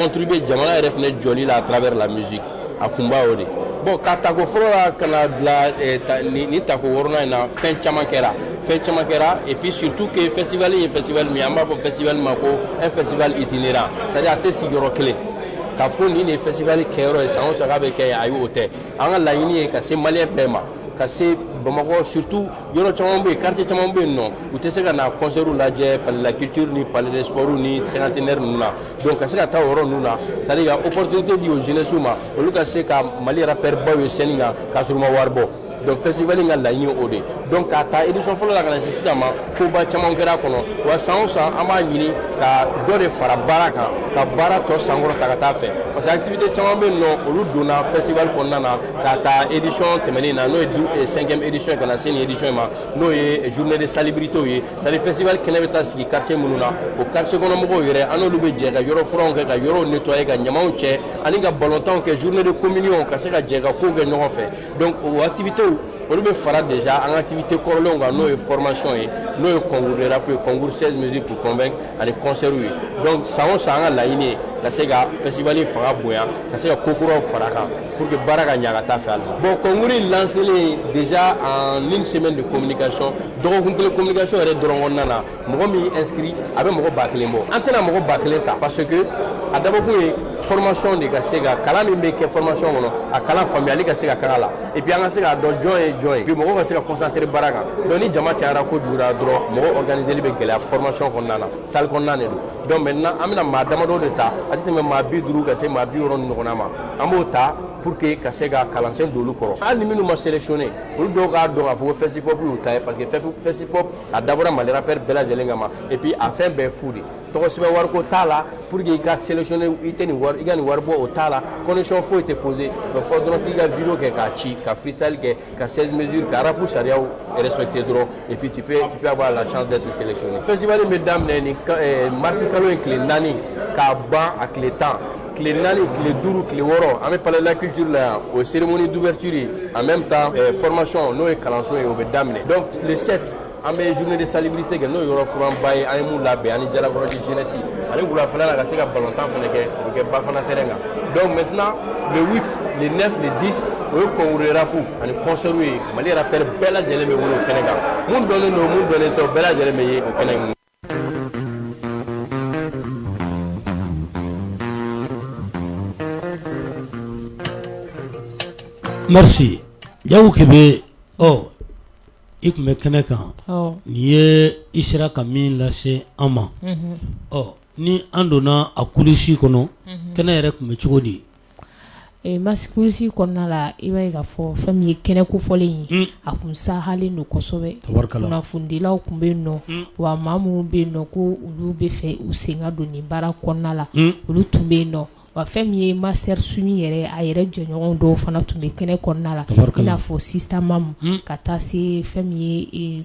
Contribuer jamana yɛrɛ fana jɔli la à travers la musique, a kunba o de. Bon, ka tako fɔlɔ la ka na bila ni tako wɔɔrɔnan in na, fɛn caman kɛra, fɛn caman kɛra. Et puis surtout que festival ye festival min ye, an b'a fɔ festival ma ko un festival itinérant, c'est à dire a tɛ sigiyɔrɔ kelen k'a fɔ ko nin de ye festival kɛyɔrɔ ye, san o san k'a bɛ kɛ yen. Ayi, o tɛ. An ka laɲini ye ka se malien bɛɛ ma, ka se Bamakɔ surtout. Yɔrɔ caman bɛ yen, quartier caman bɛ yen nɔ, u tɛ se ka na concert lajɛ Palais de la Culture ni Palais des Sports ni Cinquantenaire ninnu na. Donc ka se ka taa o yɔrɔ ninnu na, c'est à dire ka opportunité di o jeunesse ma, olu ka se ka Mali rappeur baw ye scène kan k'a sɔrɔ u ma wari bɔ. Donc festival in ka laɲini o de. Donc k'a ta édition fɔlɔ la ka na se sisan ma, koba caman kɛra a kɔnɔ. Wa san o san, an b'a ɲini ka dɔ de fara baara kan, ka baara tɔ sankɔrɔ ta ka taa fɛ, parce que activité caman bɛ yen nɔ, olu donna festival kɔnɔna na k'a ta édition tɛmɛnen na, n'o ye cinquième édition ye, ka na se nin édition in ma, n'o ye journée de salubrité ye. C'est à dire festival kɛnɛ bɛ taa sigi quartier minnu na, o quartier kɔnɔ mɔgɔw yɛrɛ, an n'olu bɛ jɛ ka yɔrɔ furanw kɛ, ka yɔrɔw nettoyer, ka ɲamanw cɛ, ani ka balontanw kɛ, journée de communion, ka se ka jɛ ka kow kɛ ɲɔgɔn fɛ. Donc o activité, olu bɛ fara déjà an ka activité kɔrɔlenw kan, n'o ye formation ye, n'o ye concours de rap ye, concours 16 mesures pour convaincre, ani concert ye. Donc san o san, an ka laɲini ye ka se ka festival in fanga bonya, ka se ka ko kuraw fara a kan pour que baara ka ɲa ka taa fɛ halisa. Bon, concours in lancé déjà en une semaine de communication, dɔgɔkun kelen communication yɛrɛ dɔrɔn kɔnɔna na, mɔgɔ min inscrit, a bɛ mɔgɔ 1000 bɔ. An tɛna mɔgɔ 1000 ta, parce que a dabɔkun ye formation de, ka se ka kalan min bɛ kɛ formation kɔnɔ, a kalan faamuyali ka se ka k'a la, et puis an ka se k'a dɔn jɔn ye jɔn ye, puis mɔgɔw ka se ka concentrer baara kan. Donc ni jama cayara kojugu la dɔrɔn, mɔgɔ organiseli bɛ gɛlɛya formation kɔnɔna na, salle kɔnɔna de don. Donc maintenant, an bɛna maa damadɔ de ta, a tɛ tɛmɛ maa 50 ka se maa 60 ɲɔgɔnna ma. An b'o ta pour que ka se ka kalansen don olu kɔrɔ. Hali ni minnu ma sélectionné, olu dɔw k'a dɔn k'a fɔ ko Festipop y'u ta ye, parce que Festipop a dabɔra Mali rappeur bɛɛ lajɛlen kama, et puis a fɛn bɛɛ fu de, tɔgɔ sɛbɛn wariko t'a la pour que i ka sélectionné, i tɛ nin wari, i ka nin wari bɔ, o t'a la. Condition foyi tɛ posé. Donc fɔ dɔrɔn k'i ka vidéo kɛ k'a ci, ka freestyle kɛ, ka 16 mesures, ka rap sariyaw respecter dɔrɔn, et puis tu peux avoir la chance d'être sélectionné. Festival in bɛ daminɛ ni mars kalo in tile 4 k'a ban a tile 10. Tile 4, tile 5, tile 6, an bɛ Palais de la Culture la yan, o ye cérémonie d'ouverture ye. En même temps, formation, n'o ye kalanso ye, o bɛ daminɛ. Donc le 7, an bɛ journée de salubrité kɛ, n'o ye yɔrɔ furanba ye, an ye mun labɛn ani Jalakɔrɔji jeunesse, ani wulafɛla la, ka se ka balontan fana kɛ, o bɛ kɛ Bafana terrain kan. Donc maintenant, le 8, le 9, le 10, o ye concours de rap ani concert ye. Mali rappeur bɛɛ lajɛlen bɛ wele o kɛnɛ kan, mun dɔnnen don, mun dɔnnen tɛ, o bɛɛ lajɛlen bɛ ye o kɛnɛ in. Merci Yaku Kebe. Ɔ, i tun bɛ kɛnɛ kan, nin ye i sera ka min lase an ma. Ɔ, ni an donna a coulisses kɔnɔ, kɛnɛ yɛrɛ tun bɛ cogo di? Masi, coulisses kɔnɔna la, i b'a ye k'a fɔ fɛn min ye kɛnɛ kofɔlen ye, a kun sahalen don kosɛbɛ. Kunnafonidilaw tun bɛ yen nɔ, wa maa minnu bɛ yen nɔ ko olu bɛ fɛ u sen ka don nin baara kɔnɔna la, olu tun bɛ yen nɔ. Wa fɛn min ye Master Soumy yɛrɛ, a yɛrɛ jɛɲɔgɔn dɔw fana tun bɛ kɛnɛ kɔnɔna la, i n'a fɔ Sista Mamu, ka taa se fɛn min ye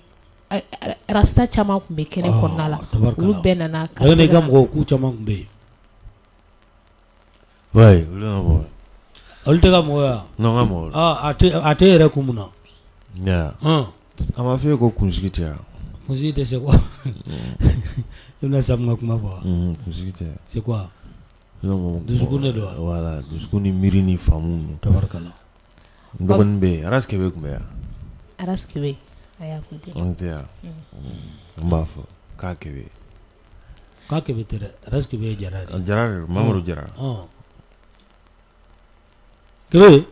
rasta caman tun bɛ kɛnɛ kɔnɔna la, olu bɛɛ nana. Ka ka mɔgɔw k'u caman tun bɛ yen. Ouais, olu ka mɔgɔ. Olu tɛ ka mɔgɔ ya? Non, n ka mɔgɔ. A tɛ yɛrɛ kun mun na? Yeah. A ma fɔ e ko kunsigi tɛ yan. Kunsigi tɛ, c'est quoi? I bɛna Samu ka kuma fɔ wa? Kunsigi tɛ. C'est quoi? Dusukun de don wa? Voilà, dusukun ni miiri ni faamu. Tabarikala. N dɔgɔnin bɛ yen, Aras Kebe tun bɛ yan. Aras Kebe, ayi, a tun tɛ. An tɛ yan. N b'a fɔ k'a Kebe. K'a Kebe tɛ dɛ, Aras Kebe ye Jara de ye. Jara de don, Mamadu Jara. Kebe,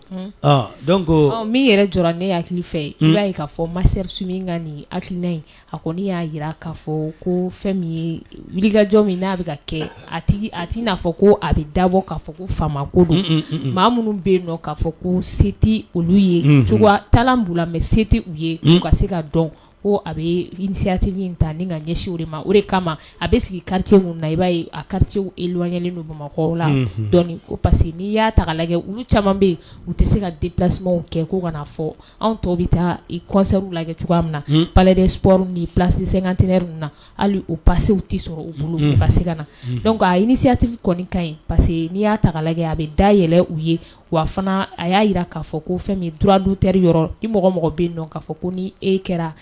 donc min yɛrɛ jɔra ne hakili fɛ, i b'a ye k'a fɔ Master Soumy ka nin hakilina in, a kɔni y'a jira k'a fɔ ko fɛn min ye wulikajɔ min n'a bɛ ka kɛ, a t'i n'a fɔ ko a bɛ dabɔ k'a fɔ ko faama ko don. Maa minnu bɛ yen nɔ k'a fɔ ko se tɛ olu ye, cogoya talent b'u la mais se tɛ u ye, u ka se ka dɔn ko a bɛ initiative in ta ni ka ɲɛsin o de ma. O de kama a bɛ sigi quartier minnu na, i b'a ye a quartier éloigné don Bamakɔ la dɔɔnin, ko parce que n'i y'a ta k'a lajɛ, olu caman bɛ yen, u tɛ se ka déplacement kɛ ko ka na fɔ anw tɔw bɛ taa concert lajɛ cogoya min na, Palais des Sports ni Place du Cinquantenaire ninnu na, hali o passew tɛ sɔrɔ u bolo u ka se ka na. Donc a initiative kɔni ka ɲi, parce que n'i y'a ta k'a lajɛ, a bɛ da yɛlɛ u ye. Wa fana a y'a jira k'a fɔ ko fɛn min droit d'auteur yɔrɔ, ni mɔgɔ mɔgɔ bɛ yen nɔ k'a fɔ ko ni e kɛra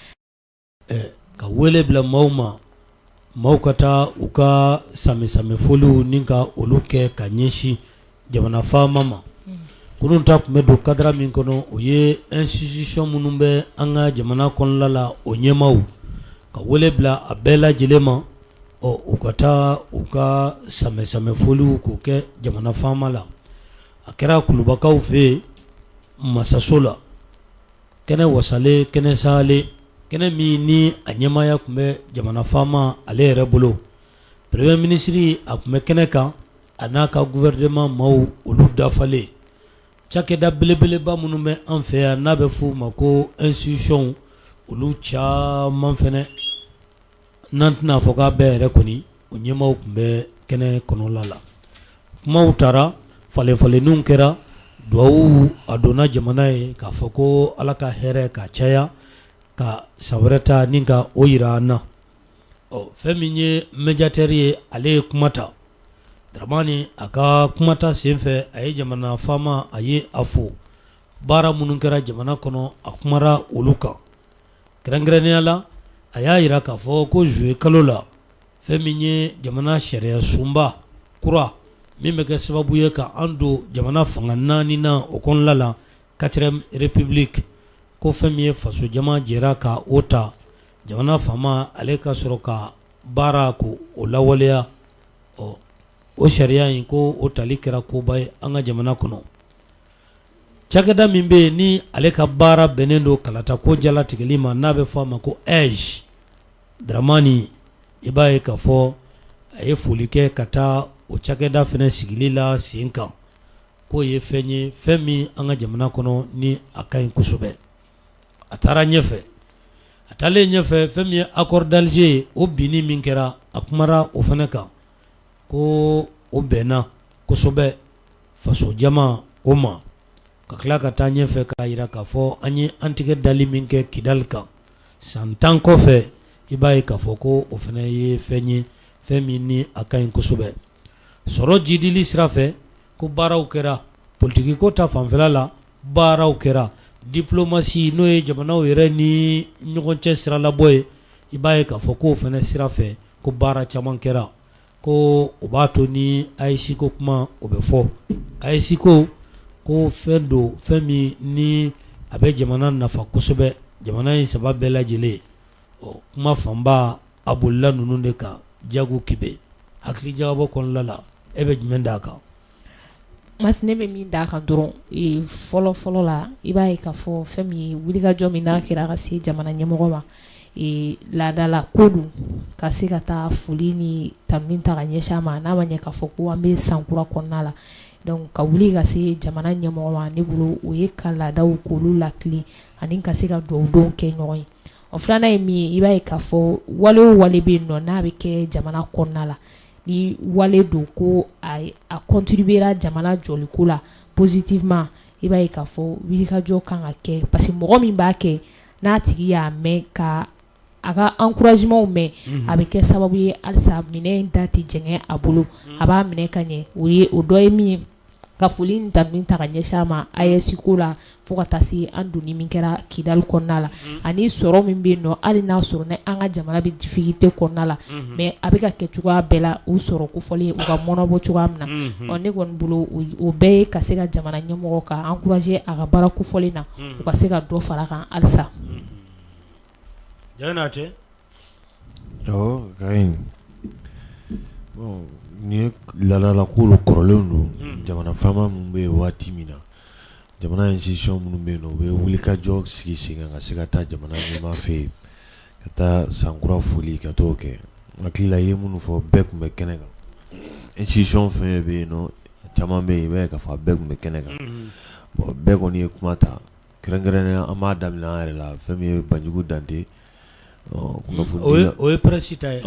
Ka wele bila maaw ma. Maaw ka taa u ka sansamɛfoliw ni ka olu kɛ ka ɲɛsin jamana faama ma. Kunun ta tun bɛ don cadre min kɔnɔ, o ye institution minnu bɛ an ka jamana kɔnɔna la, o ɲɛmaaw ka wele bila a bɛɛ lajɛlen ma, ɔ u ka taa u ka sansamɛfoliw k'o kɛ jamana faama la. A kɛra kulubakaw fɛ yen masaso la, kɛnɛ wasalen, kɛnɛ salen, kɛnɛ min ni a ɲɛmaaya tun bɛ jamana faama ale yɛrɛ bolo. Premier ministre a tun bɛ kɛnɛ kan, a n'a ka gouvernement maaw olu dafalen. Cakɛda belebeleba minnu bɛ an fɛ yan n'a bɛ f'u ma ko institution, olu caman fana, n'an tɛna fɔ k'a bɛɛ yɛrɛ kɔni, o ɲɛmaaw tun bɛ kɛnɛ kɔnɔla la. Kumaw taara, falen falenniw kɛra, dugawu a donna jamana ye k'a fɔ ko Ala ka hɛrɛ ka caya ka san wɛrɛ ta ni ka o jira an na. Ɔ fɛn min ye médiateur ye, ale ye kuma ta. Dramani a ka kumata senfɛ, a ye jamana faama, a ye a fo. Baara minnu kɛra jamana kɔnɔ, a kumara olu kan. Kɛrɛnkɛrɛnnenya la, a y'a jira k'a fɔ ko juillet kalo la, fɛn min ye jamana sariya sunba kura min bɛ kɛ sababu ye ka an don jamana fanga naani na o kɔnɔna la, quatrième république, ko fɛn min ye fasojama jɛra ka o ta, jamana faama ale ka sɔrɔ ka baara ko o lawaleya. Ɔ o sariya in, ko o tali kɛra koba ye an ka jamana kɔnɔ. Cakɛda min bɛ yen ni ale ka baara bɛnnen don kalata ko jalatigɛli ma, n'a bɛ fɔ a ma ko AIGE, Dramani, i b'a ye k'a fɔ a ye foli kɛ ka taa o cakɛda fana sigili la sen kan, k'o ye fɛn ye, fɛn min an ka jamana kɔnɔ ni a ka ɲi kosɛbɛ. A taara ɲɛfɛ, a taalen ɲɛfɛ, fɛn min ye accord d'Alger ye, o binni min kɛra, a kumara o fana kan, ko o bɛnna kosɛbɛ fasojama o ma. Ka tila ka taa ɲɛfɛ k'a jira k'a fɔ an ye an tigɛ dali min kɛ Kidali kan san 10 kɔfɛ, i b'a ye k'a fɔ ko o fana ye fɛn ye, fɛn min ni a ka ɲi kosɛbɛ. Sɔrɔ jidili sira fɛ, ko baaraw kɛra. Politikiko ta fanfɛla la, baaraw kɛra. Diplomatie, n'o ye jamanaw yɛrɛ ni ɲɔgɔn cɛ siralabɔ ye, i b'a ye k'a fɔ k'o fana sira fɛ, ko baara caman kɛra. Ko o b'a to ni AES ko kuma o bɛ fɔ. AES ko fɛn don, fɛn min ni a bɛ jamana nafa kosɛbɛ, jamana in saba bɛɛ lajɛlen. Ɔ kuma fanba a bolila ninnu de kan. Jago Kebe, hakili jagabɔ kɔnɔna la, e bɛ jumɛn d'a kan? Mas, ne bɛ min d'a kan dɔrɔn, fɔlɔ fɔlɔ la, i b'a ye k'a fɔ fɛn min ye wulikajɔ min n'a kɛra ka se jamana ɲɛmɔgɔ ma, laadala ko don ka se ka taa foli ni tanuni ta ka ɲɛsin a ma, n'a ma ɲɛ k'a fɔ ko an bɛ san kura kɔnɔna la. Donc ka wuli ka se jamana ɲɛmɔgɔ ma, ne bolo o ye ka laadaw k'olu latilen ani ka se ka dugawudon kɛ ɲɔgɔn ye. O filanan ye min ye, i b'a ye k'a fɔ wale o wale bɛ yen nɔ n'a bɛ kɛ jamana kɔnɔna la, ni wale don ko a contribuera jamana jɔliko la positivement, i b'a ye k'a fɔ wulikajɔ kan ka kɛ, parce que mɔgɔ min b'a kɛ, n'a tigi y'a mɛn ka a ka encouragement mɛn, a bɛ kɛ sababu ye halisa minɛn da tɛ jɛngɛ a bolo, a b'a minɛ ka ɲɛ. O ye o dɔ ye min ye ka foli ni tanuni ta ka ɲɛsin a ma AES ko la, fo ka taa se an donni min kɛra Kidali kɔnɔna la, ani sɔrɔ min bɛ yen nɔ, hali n'a sɔrɔ ni an ka jamana bɛ difficulté kɔnɔna la, mais a bɛ ka kɛ cogoya bɛɛ la u sɔrɔ kofɔlen u ka mɔnɔbɔ cogoya min na. Ɔ ne kɔni bolo, o bɛɛ ye ka se ka jamana ɲɛmɔgɔ ka encourager a ka baara kofɔlen na, u ka se ka dɔ fara a kan halisa. Jaa Ka bon, nin ye laadala ko kɔrɔlen don. Jamana faama minnu bɛ yen waati min na, jamana institution minnu bɛ yen, u bɛ wuli ka jɔ sigi sen kan ka se ka taa jamana ɲɛmaa fɛ yen ka taa sankura foli ka t'o kɛ. Hakili la, i ye minnu fɔ, bɛɛ tun bɛ kɛnɛ kan. Institution fɛn bɛ yen nɔ, caman bɛ yen, i b'a ye k'a fɔ a bɛɛ tun bɛ kɛnɛ kan. Bon, bɛɛ kɔni ye kuma ta. Kɛrɛnkɛrɛnnen an b'a daminɛ an yɛrɛ la, fɛn min ye Banjugu Dante. Kunnafoni o ye presse ta ye.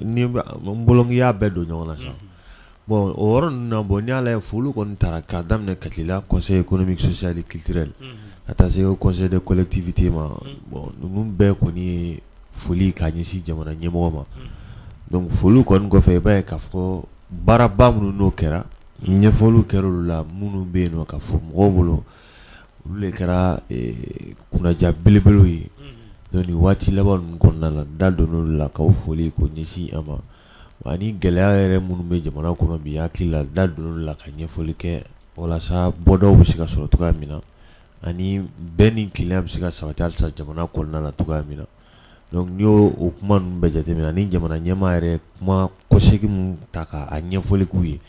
Ni n bolo y'a bɛɛ don ɲɔgɔn na sa. Bon, o yɔrɔ ninnu na, bon, n'i y'a lajɛ, foliw kɔni taara k'a daminɛ Kati la, conseil économique, social et culturel, ka taa se conseil des collectivités ma. Bon, ninnu bɛɛ kɔni ye foli k'a ɲɛsin jamana ɲɛmɔgɔ ma. Donc foliw kɔni kɔfɛ, i b'a ye k'a fɔ baaraba minnu n'o kɛra, ɲɛfɔliw kɛra olu la, minnu bɛ yen nɔ ka fɔ mɔgɔw bolo, olu de kɛra kunnaja belebelew ye. Donc nin waati laban ninnu kɔnɔna la, da donn'olu la k'o foli k'o ɲɛsin a ma. Ani gɛlɛya yɛrɛ minnu bɛ jamana kɔnɔ bi, hakili la da donn'olu la ka ɲɛfɔli kɛ walasa bɔdaw bɛ se ka sɔrɔ cogoya min na, ani bɛn ni kelenya bɛ se ka sabati halisa jamana kɔnɔna la cogoya min na. Donc n'i y'o o kuma ninnu bɛɛ jateminɛ, ani jamana ɲɛmaa yɛrɛ kuma kɔsegin min ta k'a ɲɛfɔli k'u ye,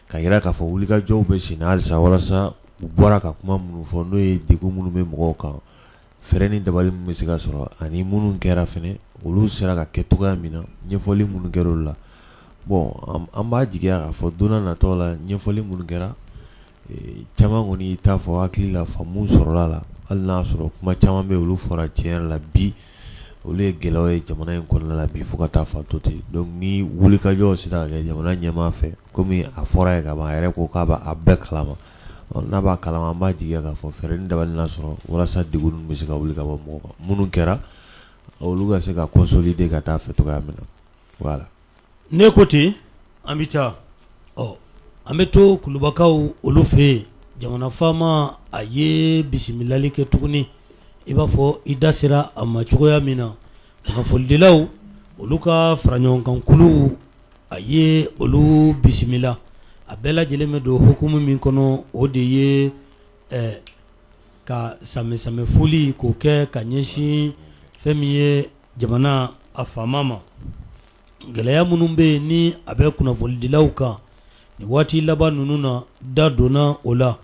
ka jira k'a fɔ wulikajɔw bɛ sen na halisa walasa u bɔra ka kuma minnu fɔ, n'o ye degun minnu bɛ mɔgɔw kan, fɛɛrɛ ni dabali minnu bɛ se ka sɔrɔ, ani minnu kɛra fana, olu sera ka kɛ cogoya min na, ɲɛfɔli minnu kɛra olu la. Bon, an b'a jigiya k'a fɔ don nataw la, ɲɛfɔli minnu kɛra, caman kɔni y'i ta fɔ, hakili la faamu sɔrɔla la, hali n'a sɔrɔ kuma caman bɛ olu fɔra tiɲɛ yɛrɛ la bi, olu ye gɛlɛya ye jamana in kɔnɔna la bi fo ka taa fa to ten. Donc ni wulikajɔ sera ka kɛ jamana ɲɛmaa fɛ, komi a fɔra ye ka ban, a yɛrɛ ko k'a b'a bɛɛ kalama, n'a b'a kalama, an b'a jigiya k'a fɔ fɛɛrɛ ni dabali na sɔrɔ walasa degun ninnu bɛ se ka wuli ka bɔ mɔgɔw kan, minnu kɛra olu ka se ka consolider ka taa fɛ cogoya min na. Voilà. Ne ko ten, an bɛ taa, ɔ an bɛ to kulubakaw olu fɛ yen. Jamana faama a ye bisimilali kɛ tuguni, i b'a fɔ i da sera a ma cogoya min na, kunnafonidilaw olu ka fara ɲɔgɔnkan kulu, a ye olu bisimila. A bɛɛ lajɛlen bɛ don hukumu min kɔnɔ, o de ye ka sanbɛ foli k'o kɛ ka ɲɛsin fɛn min ye jamana a faama ma. Gɛlɛya minnu bɛ yen ni a bɛ kunnafonidilaw kan nin waati laban ninnu na, da donna o la.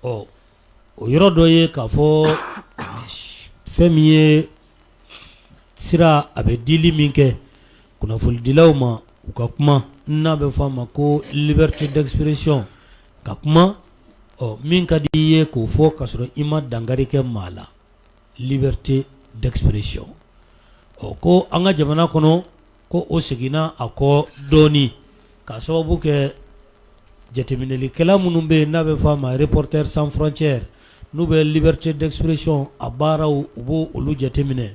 Ɔ o yɔrɔ dɔ ye k'a fɔ fɛn min ye sira a bɛ dili min kɛ kunnafonidilaw ma u ka kuma, n'a bɛ fɔ a ma ko liberté d'expression, ka kuma, ɔ min ka di i ye k'o fɔ ka sɔrɔ i ma dankari kɛ maa la, liberté d'expression. Ɔ ko an ka jamana kɔnɔ, ko o seginna a kɔ dɔɔnin k'a sababu kɛ jateminɛlikɛla minnu bɛ yen n'a bɛ fɔ a ma Reporters sans frontières, n'u bɛ liberté d'expression a baaraw, u b'o olu jateminɛ,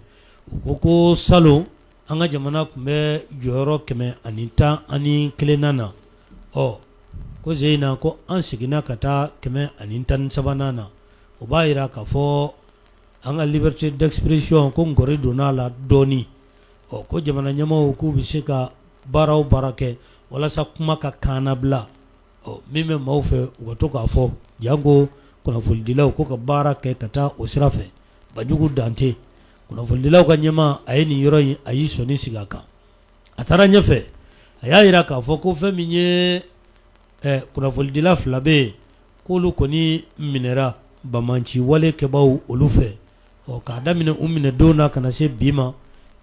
u ko ko salon an ka jamana tun bɛ jɔyɔrɔ 111nan na. Ɔ ko sen in na, ko an seginna ka taa 113nan na. O b'a jira k'a fɔ an ka liberté d'expression ko nkɔri donna a la dɔɔnin. Ɔ ko jamana ɲɛmaaw k'u bɛ se ka baara o baara kɛ walasa kuma ka kannabila, ɔ min bɛ maaw fɛ u ka to k'a fɔ, janko kunnafonidilaw ko ka baara kɛ ka taa o sira fɛ. Banjugu Dante, kunnafonidilaw ka ɲɛmaa, a ye nin yɔrɔ in, a y'i sɔnni sigi a kan. A taara ɲɛfɛ, a y'a jira k'a fɔ ko fɛn min ye kunnafonidila fila bɛ yen, k'olu kɔni minɛra banbaanci wale kɛbaaw olu fɛ. Ɔ k'a daminɛ u minɛ don na ka na se bi ma,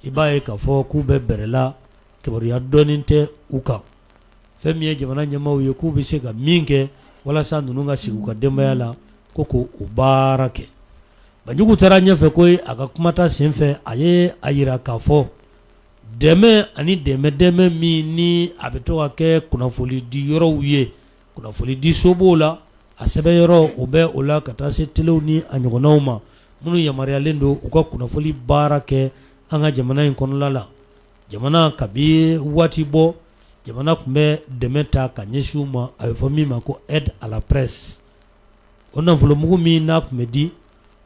i b'a ye k'a fɔ k'u bɛ bɛrɛ la, kibaruya dɔɔnin tɛ u kan. Fɛn min ye jamana ɲɛmaaw ye, k'u bɛ se ka min kɛ walasa ninnu ka segin u ka denbaya la, ko k'o baara kɛ. Banjugu taara ɲɛfɛ ko a ka kumata senfɛ, a ye a jira k'a fɔ dɛmɛ ani dɛmɛ dɛmɛ min ni a bɛ to ka kɛ kunnafoni di yɔrɔw ye, kunnafoni di so b'o la, a sɛbɛn yɔrɔ o bɛ o la, ka taa se telew ni a ɲɔgɔnnaw ma, minnu yamaruyalen don u ka kunnafoni baara kɛ an ka jamana in kɔnɔla la. Jamana kabi waati bɔ, jamana tun bɛ dɛmɛ ta ka ɲɛsin u ma, a bɛ fɔ min ma ko aide à la presse. O nafolomugu min n'a tun bɛ di,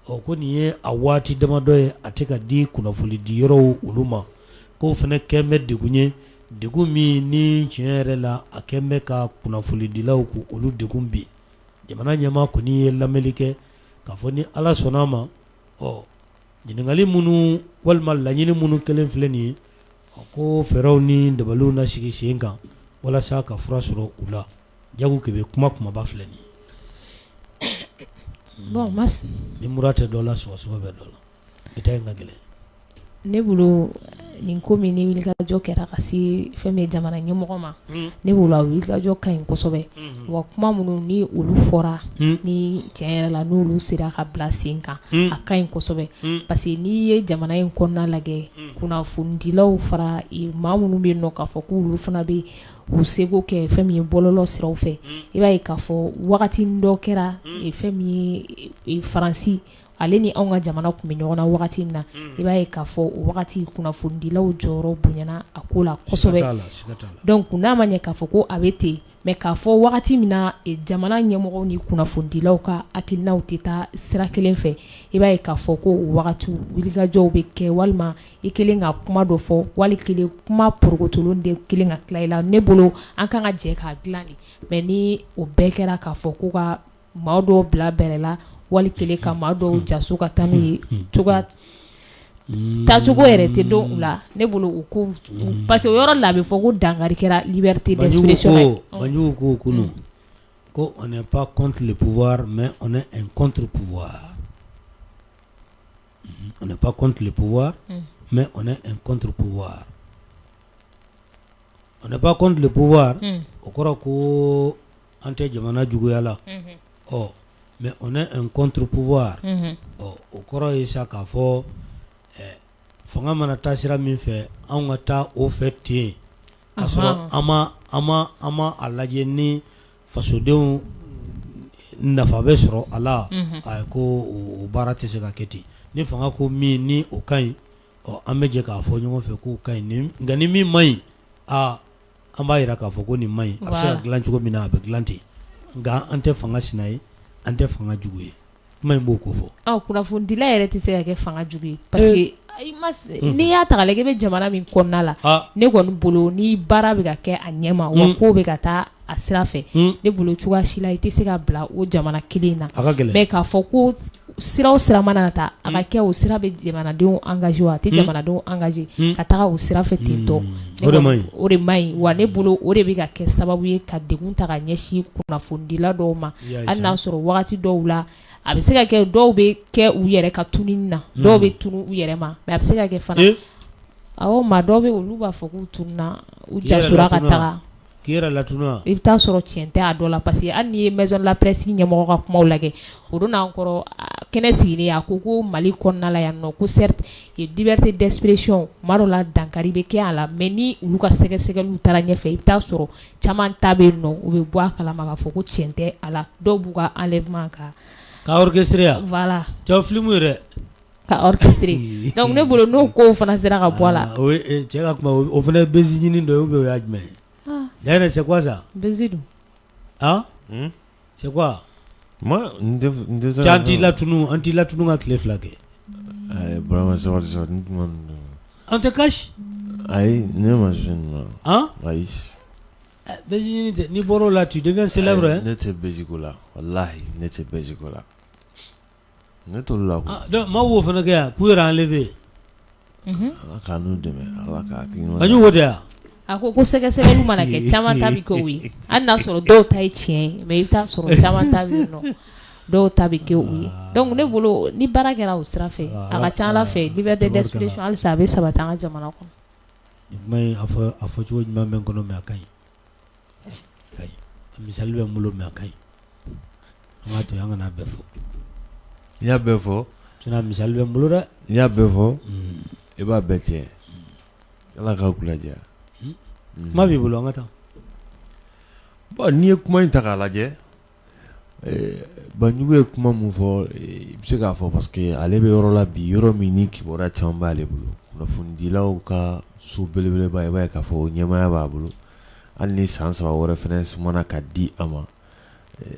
ɔ ko nin ye a waati damadɔ ye a tɛ ka di kunnafoni di yɔrɔw olu ma, k'o fana kɛlen bɛ degun ye, degun min ni tiɲɛ yɛrɛ la a kɛlen bɛ ka kunnafonidilaw k' olu degun bi. Jamana ɲɛmaa kɔni ye lamɛnli kɛ k'a fɔ ni Ala sɔnna a ma, ɔ ɲininkali minnu walima laɲini minnu kɛlen filɛ nin ye, ɔ ko fɛɛrɛw ni dabaliw na sigi sen kan walasa ka fura sɔrɔ u la. Jago k'i bɛ kuma kumaba filɛ nin ye. Bon Mas ni mura tɛ dɔ la, sɔgɔsɔgɔ bɛ dɔ la, i ta in ka gɛlɛn. Ne bolo nin ko min ni wulikajɔ kɛra ka se fɛn min ye jamana ɲɛmɔgɔ ma, ne bolo a wulikajɔ ka ɲi kosɛbɛ. Wa kuma minnu ni olu fɔra, ni tiɲɛ yɛrɛ la n'olu sera ka bila sen kan, a ka ɲi kosɛbɛ. Parce que n'i ye jamana in kɔnɔna lajɛ, kunnafonidilaw fara maa minnu bɛ yen nɔ k'a fɔ k'olu fana bɛ u seko kɛ fɛn min ye bɔlɔlɔ siraw fɛ, i b'a ye k'a fɔ wagati dɔ kɛra fɛn min ye Faransi ale ni anw ka jamana tun bɛ ɲɔgɔn na wagati min na, i b'a ye k'a fɔ o wagati kunnafonidilaw jɔyɔrɔ bonyana a ko la kosɛbɛ. Donc n'a ma ɲɛ k'a fɔ ko a bɛ ten, Mais k'a fɔ wagati min na jamana ɲɛmɔgɔw ni kunnafonidilaw ka hakilinaw tɛ taa sira kelen fɛ, i b'a ye k'a fɔ ko o wagati wulikajɔw bɛ kɛ walima i kelen ka kuma dɔ fɔ wali kelen kuma porokotolen de kelen ka tila i la. Ne bolo an kan ka jɛ k'a dilan de, mais ni o bɛɛ kɛra k'a fɔ ko ka maa dɔw bila bɛrɛ la wali kelen ka maa dɔw jaso ka taa n'u ye cogoya taacogo yɛrɛ tɛ dɔn u la, ne bolo o ko parce que o yɔrɔ la a bɛ fɔ ko dankari kɛra liberté d'expression na. Banjugu ko kunun ko on n'est pas contre le pouvoir, mais on est un contre-pouvoir. On n'est pas contre le pouvoir, mais on est un contre-pouvoir. On n'est pas contre le pouvoir, o kɔrɔ ko an tɛ jamana juguya la, ɔ mais on est un contre-pouvoir, ɔ o kɔrɔ ye sa k'a fɔ fanga mana taa sira min fɛ, anw ka taa o fɛ ten, k'a sɔrɔ an ma a lajɛ ni fasodenw nafa bɛ sɔrɔ a la, a ko o baara tɛ se ka kɛ ten. Ni fanga ko min ni o ka ɲi, ɔ an bɛ jɛ k'a fɔ ɲɔgɔn fɛ k'o ka ɲi, nka ni min man ɲi, aa an b'a jira k'a fɔ ko nin man ɲi, a bɛ se ka dilan cogo min na, a bɛ dilan ten, nka an tɛ fanga sina ye, an tɛ fanga jugu ye. Kuma in b'o ko fɔ. Kunnafonidila yɛrɛ tɛ se ka kɛ fanga jugu ye, parce que n'i y'a ta k'a lajɛ, i bɛ jamana min kɔnɔna la, ne kɔni bolo ni baara bɛ ka kɛ a ɲɛma wa ko bɛ ka taa a sira fɛ, ne bolo cogoya si la i tɛ se ka bila o jamana kelen na. Mais k'a fɔ ko sira o sira mana ta a ka kɛ, o sira bɛ jamanadenw engagé wa a tɛ jamanadenw engagé ka taga o sira fɛ ten tɔ, o de man ɲi. Wa ne bolo o de bɛ ka kɛ sababu ye ka degun ta ka ɲɛsin kunnafonidila dɔw ma, hali n'a sɔrɔ wagati dɔw la a bɛ se ka kɛ dɔw bɛ kɛ u yɛrɛ ka tununi na, dɔw bɛ tunu u yɛrɛ ma, mais a bɛ se ka kɛ fana, awɔ, maa dɔw bɛ olu b'a fɔ k'u tununna, u jasora ka taga. K'i yɛrɛ latunu wa? I bɛ taa sɔrɔ tiɲɛ tɛ a dɔ la, parce que hali n'i ye maison de la presse ɲɛmɔgɔ ka kumaw lajɛ, o don n'an kɔrɔ kɛnɛ sigilen, a ko ko Mali kɔnɔna la yan nɔ, ko certes liberté d'expression tuma dɔ la dankari bɛ kɛ a la, mais ni olu ka sɛgɛsɛgɛliw taara ɲɛfɛ, i bɛ taa sɔrɔ caman ta bɛ yen nɔ, u bɛ bɔ a kalama k'a fɔ ko tiɲɛ tɛ a la, dɔw b'u ka enlèvement ka ka orchestrer wa? Voilà. Cɛ film yɛrɛ ka orchestrer. Donc ne bolo n'o kow fana sera ka bɔ a la. O ye cɛ ka kuma, o fana ye buzz ɲini dɔ ye ou bien o y'a jumɛn ye? D'ailleurs, c'est quoi ça? Buzz don. Hein? C'est quoi? Moi, n tɛ se Cɛ an t'i latunu, an t'i latunu ka tile 2 kɛ. Ayi, Burama, sabali sa, ni kuma ninnu. An tɛ cache? Ayi, ne ma se nin ma. Hein? Ayi. Buzz ɲini tɛ, n'i bɔr'o la, tu deviens célèbre, hein? Ne tɛ buzz ko la, walahi ne tɛ buzz ko la. Ne t'olu la quoi. Donc maaw b'o fana kɛ yan k'u yɛrɛ enlever. Ala k'an n'u dɛmɛ, Ala ka hakili ɲuman. A y'o de yan. A ko ko sɛgɛsɛgɛli mana kɛ, caman ta bɛ kɛ o ye, hali n'a sɔrɔ dɔw ta ye tiɲɛ ye, mais i bɛ taa sɔrɔ caman ta bɛ yen nɔ, dɔw ta bɛ kɛ o ye. Donc ne bolo ni baara kɛra o sira fɛ, a ka ca Ala fɛ liberté d'expression halisa a bɛ sabati an ka jamana kɔnɔ. Nin kuma in a fɔcogo ɲuman bɛ n kɔnɔ, mais a ka ɲi. A ka ɲi. A misali bɛ n bolo, mais a ka ɲi. An k'a to yen, an kana bɛɛ fɔ. N'i y'a bɛɛ fɔ. Sinon misali bɛ n bolo dɛ. N'i y'a bɛɛ fɔ, i b'a bɛɛ tiɲɛ. Ala k'aw kunna diya. Kuma b'i bolo, an ka taa. Bon, n'i ye kuma in ta k'a lajɛ, Banjugu ye kuma min fɔ, i bɛ se k'a fɔ parce que ale bɛ yɔrɔ la bi, yɔrɔ min ni kibaruya caman b'ale bolo, kunnafonidilaw ka so belebeleba, i b'a ye k'a fɔ ɲɛmaaya b'a bolo, hali ni san 3 wɛrɛ fana sumana ka di a ma,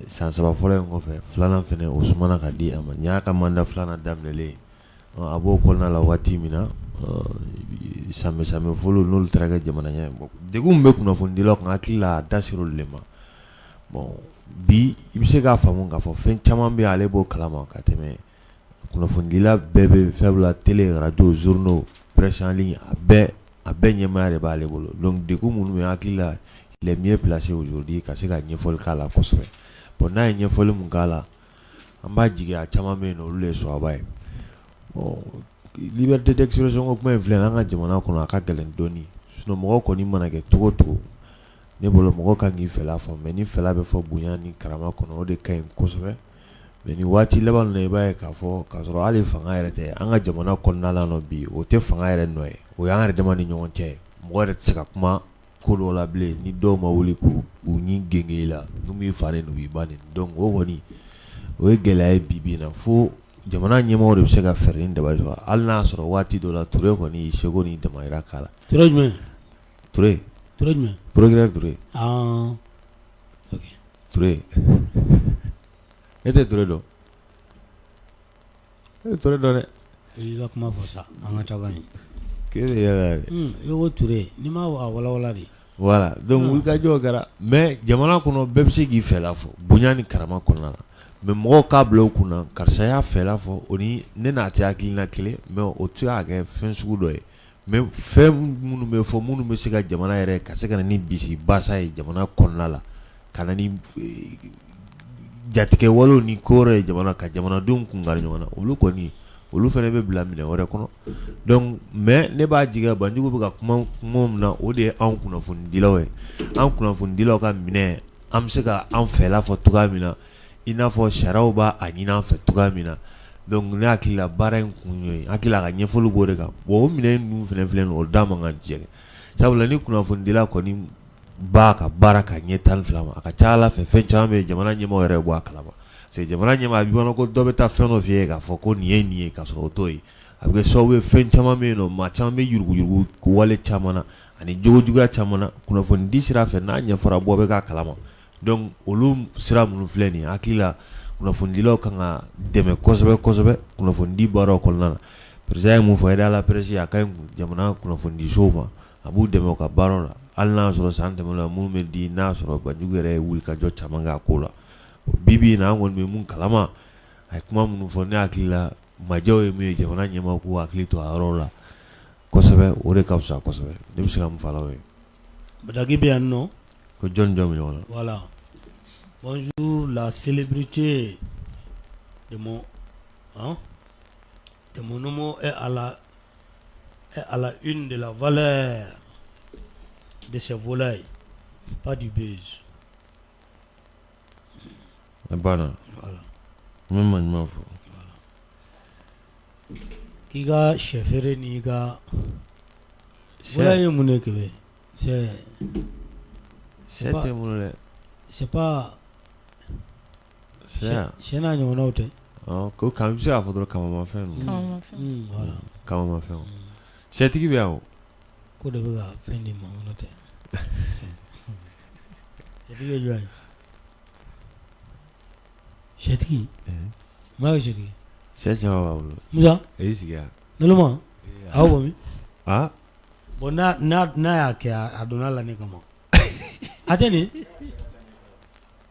san 3 fɔlɔ in kɔfɛ, filanan fana o sumana ka di a ma, nin y'a ka mandat filanan daminɛlen ye. A b'o kɔnɔna la waati min na, sanbɛ sanbɛ fɔlɔ n'olu taara kɛ jamana ɲɛ, degun min bɛ kunnafonidilaw kan, hakili la a da sera olu de ma. Bon, bi i bɛ se k'a faamu k'a fɔ fɛn caman bɛ ale b'o kalama ka tɛmɛ kunnafonidila bɛɛ bɛ fɛn la, télé, radio, journaux, presse en ligne, a bɛɛ ɲɛmaaya de b'ale bolo. Donc degun minnu bɛ, hakili la il est mieux placé aujourd'hui ka se ka ɲɛfɔli k'a la kosɛbɛ. Bon, n'a ye ɲɛfɔli mun k'a la, an b'a jigi a caman bɛ yen nɔ, olu de ye sɔrɔba ye. Bon, liberté d'expression ko kuma in filɛ, an ka jamana kɔnɔ a ka gɛlɛn dɔɔnin, sinon mɔgɔ kɔni mana kɛ cogo o cogo, ne bolo mɔgɔ kan k'i fɛla fɔ, mais ni fɛla bɛ fɔ bonya ni karama kɔnɔ, o de ka ɲi kosɛbɛ. Mais ni waati laban na, i b'a ye k'a fɔ k'a sɔrɔ hali fanga yɛrɛ tɛ an ka jamana kɔnɔna la nɔ bi, o tɛ fanga yɛrɛ nɔ ye, o y'an yɛrɛ dama ni ɲɔgɔn cɛ. Mɔgɔ yɛrɛ tɛ se ka kuma ko dɔw la bilen ni dɔw ma wuli k'u ni genge la, n'u b'i fa ni n'u b'i ba neni. Donc o kɔni o ye gɛlɛya ye bi bi in na, fo jamana ɲɛmɔgɔ de bɛ se ka fɛɛrɛ ni dabali sɔrɔ, hali n'a y'a sɔrɔ waati dɔ la Ture kɔni y'i seko ni damayira k'a la. Ture jumɛn? Ture. Ture jumɛn? Procureur Ture. Ture e tɛ Ture dɔn e Ture dɔn dɛ i ka kuma fɔ sa an ka taa ye k'e bɛ yɛlɛ i ko Ture n'i ma walawala de voilà donc wulikajɔ kɛra mais jamana kɔnɔ bɛɛ bɛ se k'i fɛla fɔ bonya ni karama kɔnɔna na mais mɔgɔw k'a bila u kunna karisa y'a fɛla fɔ o ni ne n'a tɛ hakilina kelen mais o tɛ se ka kɛ fɛn sugu dɔ ye mais fɛn minnu bɛ fɔ minnu bɛ se ka jamana yɛrɛ ka se ka na ni bisibasa ye jamana kɔnɔna la ka na ni jatigɛwalew ni ko wɛrɛ ye jamana ka jamanadenw kun kari ɲɔgɔn na olu kɔni olu fana bɛ bila minɛn wɛrɛ kɔnɔ donc mais ne b'a jigiya Banjugu bɛ ka kuma kuma min na o de ye anw kunnafonidilaw ye an kunnafonidilaw ka minɛ an bɛ se ka an fɛla fɔ cogoya min na i n'a fɔ sariyaw b'a ɲini an fɛ cogoya min na donc ne hakili la baara in kun ye hakili la a ka ɲɛfɔli b'o de kan bon o minɛn ninnu fana filɛ nin ye o da man kan jɛ sabula ni kunnafonidila kɔni b'a ka baara ka ɲɛ 12 ma a ka ca Ala fɛ fɛn caman bɛ yen jamana ɲɛmɔgɔ yɛrɛ bɔ a kalama parce que jamana ɲɛmaa a b'i kɔnɔ ko dɔ bɛ taa fɛn dɔ f'i ye k'a fɔ ko nin ye nin ye k'a sɔrɔ o t'o ye a bɛ kɛ sababu ye fɛn caman bɛ yen nɔ maa caman bɛ yuruguyurugu wale caman na ani jogojuguya caman na kunnafonidi sira fɛ n'a ɲɛfɔra bɔ bɛ k'a kalama donc olu sira minnu filɛ nin ye hakili la kunnafonidilaw kan ka dɛmɛ kosɛbɛ kosɛbɛ kunnafonidi baaraw kɔnɔna na président ye mun fɔ aide à la presse a ka ɲi jamana kunnafonidisow ma a b'u dɛmɛ u ka baaraw la hali n'a y'a sɔrɔ san tɛmɛnen na minnu bɛ di n'a y'a sɔrɔ Banjugu yɛrɛ ye wulikajɔ caman kɛ a ko la bi bi in na an kɔni bɛ mun kalama a ye kuma minnu fɔ ne hakili la majɛw ye min ye jamana ɲɛmaaw k'u hakili to a yɔrɔ la kosɛbɛ o de ka fisa kosɛbɛ ne bɛ se ka mun fɔ a la o ye. Badaki bɛ yan nɔ. Ko jɔn jɔn bɛ ɲɔgɔn na. Voilà bonjour la célébrité de mon hein de mon homo est à la une de la valeur de ses volailles pas du buzz. A banna. Voilà. N bɛ maa ɲuman fɔ. K'i ka sɛ feere n'i ka volaille ye mun de kɛ sɛ sɛ tɛ n bolo dɛ. C'est pas sɛ sɛ n'a ɲɔgɔnnaw tɛ. Ko i bɛ se k'a fɔ dɔrɔn kamamafɛn ninnu. Voilà. Kamamafɛnw. Sɛtigi bɛ yan o. Ko de bɛ ka fɛn di ma n'o tɛ. Sɛtigi ye jɔn ye? Sɛtigi? Maa ye sɛtigi? Sɛ caman b'a bolo. Musa? E y'i sigi yan. Naloma? Aw bɔ min? Ah? Bon n'a y'a kɛ a donna la ne kama. A tɛ nin?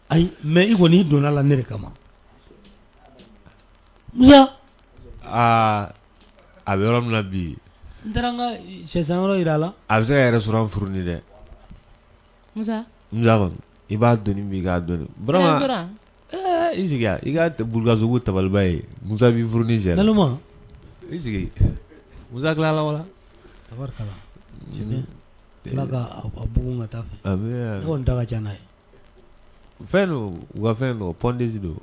Ayi mais i kɔni i donna la ne de kama. Musa? Aa a bɛ yɔrɔ min na bi. N taara n ka sɛsanyɔrɔ jira a la. A bɛ se ka restaurant fourni dɛ. Musa? Musa kɔni i b'a doni bi k'a doni vraiment i sigi yan i ka Bulukasobugu tabaliba ye Musa b'i fourni sɛ la. Naloma? I sigi Musa tilala wa? Tabarikala. C'est bien. Ala ka a bugun ka taa fɛ. Amiina. Ne kɔni ta ka ca n'a ye. Fɛn don u ka fɛn don pondeuse don.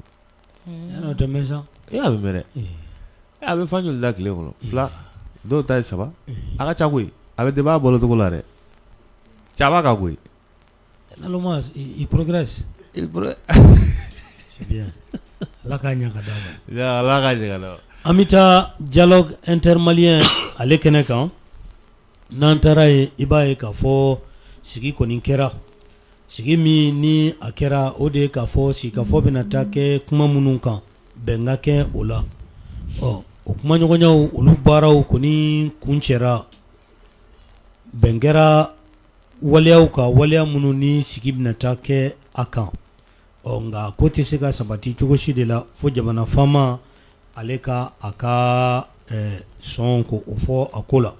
Yan o tɛ mɛn sa. E a bɛ mɛn dɛ. A bɛ fan joli da tile kɔnɔ fila dɔw ta ye saba a ka ca koyi a bɛ dépend a balocogo la dɛ caba ka koyi. Naloma il progresse. Il progresse. C'est bien. Ala k'a ɲɛ ka d'a ma. Ala k'a ɲɛ ka d'a ma. An bɛ taa dialogue intermalien ale kɛnɛ kan n'an taara yen i b'a ye k'a fɔ sigi kɔni kɛra sigi min ni a kɛra o de ye k'a fɔ sigikafɔ bɛna taa kɛ kuma minnu kan bɛn ka kɛ o la ɔ o kumaɲɔgɔnyaw olu baaraw kɔni kuncɛra bɛn kɛra waleyaw kan waleya minnu ni sigi bɛna taa kɛ a kan ɔ nka ko tɛ se ka sabati cogo si de la fo jamana faama ale ka a ka sɔn ko o fɔ a ko la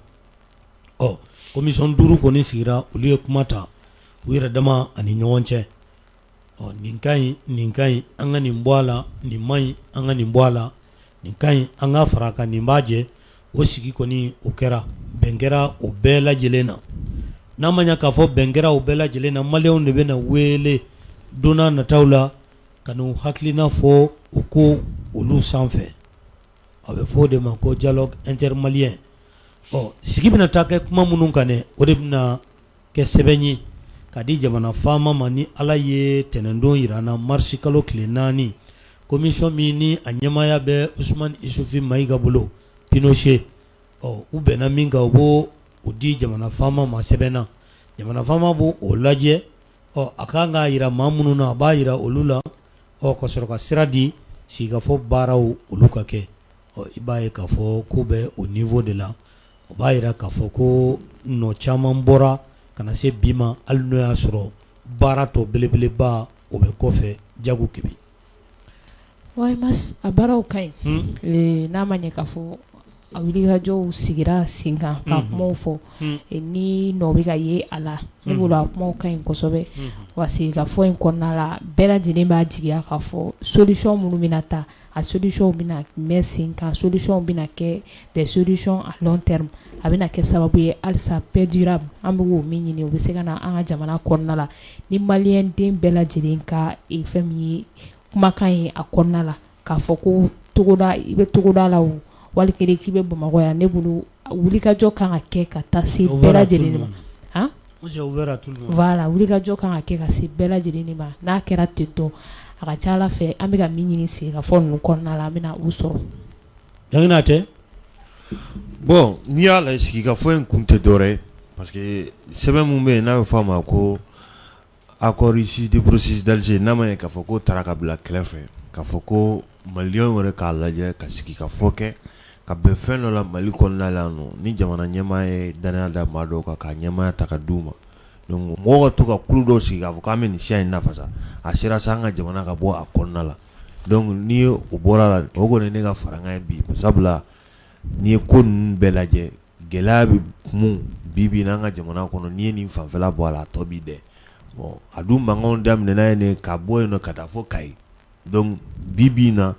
ɔ commission duuru kɔni sigira olu ye kuma ta u yɛrɛ dama ani ɲɔgɔn cɛ ɔ nin ka ɲi nin ka ɲi an ka nin bɔ a la nin man ɲi an ka nin bɔ a la nin ka ɲi an ka fara a kan nin b'a jɛ o sigi kɔni o kɛra bɛn kɛra o bɛɛ lajɛlen na n'a ma ɲɛ k'a fɔ bɛn kɛra o bɛɛ lajɛlen na maliyɛnw de bɛna wele don nataw la ka n'u hakilina fɔ o ko olu sanfɛ a bɛ fɔ o de ma ko dialogue intermalien ɔ sigi bɛna taa kɛ kuma minnu kan dɛ o de bɛna kɛ sɛbɛn ye ka di jamana faama ma ni Ala ye tɛnɛndon jira an na marisi kalo tile 4 commission min ni a ɲɛmaaya bɛ Usumani Isufi Mayiga bolo Pinochet ɔ u bɛnna min kan u b'o di jamana faama ma sɛbɛn na jamana faama b'o lajɛ Ɔ a kan k'a jira maa minnu na a b'a jira olu la, ɔ ka sɔrɔ ka sira di sigikafɔ baaraw olu ka kɛ. Ɔ i b'a ye k'a fɔ ko bɛ o niveau de la, o b'a jira k'a fɔ ko nɔ caman bɔra ka na se bi ma hali n'o y'a sɔrɔ baara tɔ belebeleba o bɛ kɔfɛ. Jago Kebe. Ouais Mas a baaraw ka ɲi, n'a ma ɲɛ k'a fɔ a wulikajɔw sigira sen kan ka kumaw fɔ ni nɔ bɛ ka ye a la, ne bolo a kumaw ka ɲi kosɛbɛ, wa sigikafɔ in kɔnɔna la bɛɛ lajɛlen b'a jigiya k'a fɔ solution minnu bɛna ta, a solution bɛna mɛn sen kan, solution bɛna kɛ des solutions à long terme, a bɛna kɛ sababu ye halisa paix durable an bɛ k'o min ɲini o bɛ se ka na an ka jamana kɔnɔna la ni malien den bɛɛ lajɛlen ka fɛn min ye kumakan ye a kɔnɔna la k'a fɔ ko togoda i bɛ togoda la o wali kelen k'i bɛ Bamakɔ yan, ne bolo wulikajɔ kan ka kɛ ka taa se bɛɛ lajɛlen ma, han, voilà wulikajɔ kan ka kɛ ka se bɛɛ lajɛlen ma. N'a kɛra ten tɔ, a ka ca Ala fɛ an bɛ ka min ɲini sigikafɔ ninnu kɔnɔna la, an bɛna u sɔrɔ. Dangina tɛ. Bon, n'i y'a lajɛ, sigikafɔ in kun tɛ dɔwɛrɛ ye parce que sɛbɛn min bɛ yen n'a bɛ fɔ a ma ko accord issu du processus d'Alger, n'a ma ɲɛ k'a fɔ k'o taara ka bila kɛrɛfɛ, k'a fɔ ko malienw yɛrɛ k'a lajɛ ka sigikafɔ kɛ ka bɛn fɛn dɔ la Mali kɔnɔna la yan nɔ, ni jamana ɲɛmaa ye danaya da maa dɔw kan ka ɲɛmaaya ta ka d'u ma. Donc mɔgɔw ka to ka kulu dɔw sigi k'a fɔ k'an bɛ nin siya in lafasa, a sera sa an ka jamana ka bɔ a kɔnɔna la. Donc ni o bɔra la, o kɔni ne ka farankan ye bi, sabula n'i ye ko ninnu bɛɛ lajɛ, gɛlɛya bɛ mun bi bi in an ka jamana kɔnɔ, n'i ye nin fanfɛla bɔ a la, a tɔ b'i dɛ. Bon, a dun mankanw daminɛna yen de ka bɔ yen nɔ ka taa fɔ Kayi. Donc bi bi in na,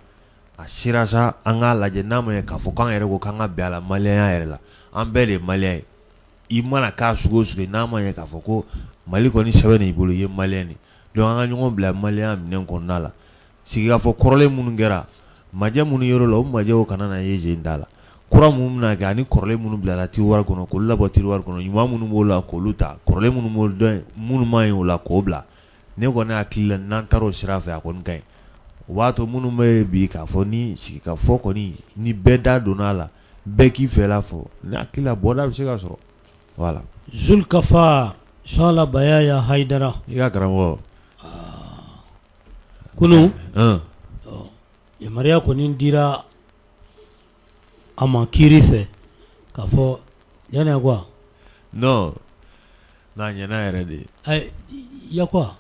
a sera sa an k'a lajɛ, n'a ma ɲɛ k'a fɔ k'an yɛrɛ ko k'an ka bɛn a la malienya yɛrɛ la, an bɛɛ de ye malien ye. I mana k'a sugu o sugu ye, n'a ma ɲɛ k'a fɔ ko Mali kɔni sɛbɛn i bolo, i ye malien de. Donc an ka ɲɔgɔn bila malienya minɛn kɔnɔna la. Sigikafɔ kɔrɔlen minnu kɛra, majɛ minnu yer'o la, o majɛw kana na ye zen da la. Kura minnu bɛna kɛ ani kɔrɔlen minnu bilala tiroir kɔnɔ, k'olu labɔ tiroir kɔnɔ, ɲuman minnu b'o la k'olu ta, kɔrɔlen minnu b'o dɔn minnu man ɲi o la k'o bila. Ne kɔni hakili la, n'an taara o sira fɛ, a kɔni ka ɲi. O b'a to minnu bɛ yen bi k'a fɔ ni sigikafɔ kɔni ni bɛɛ da donna a la, bɛɛ k'i fɛla fɔ, ne hakili la bɔda bɛ se ka sɔrɔ. Voilà. Zulkafa Suala Bayaya Hayidara. I ka karamɔgɔ. Kunun yamaruya kɔni dira a ma kiiri fɛ k'a fɔ yanni quoi. Non, n'a ɲɛna yɛrɛ de. Ya quoi.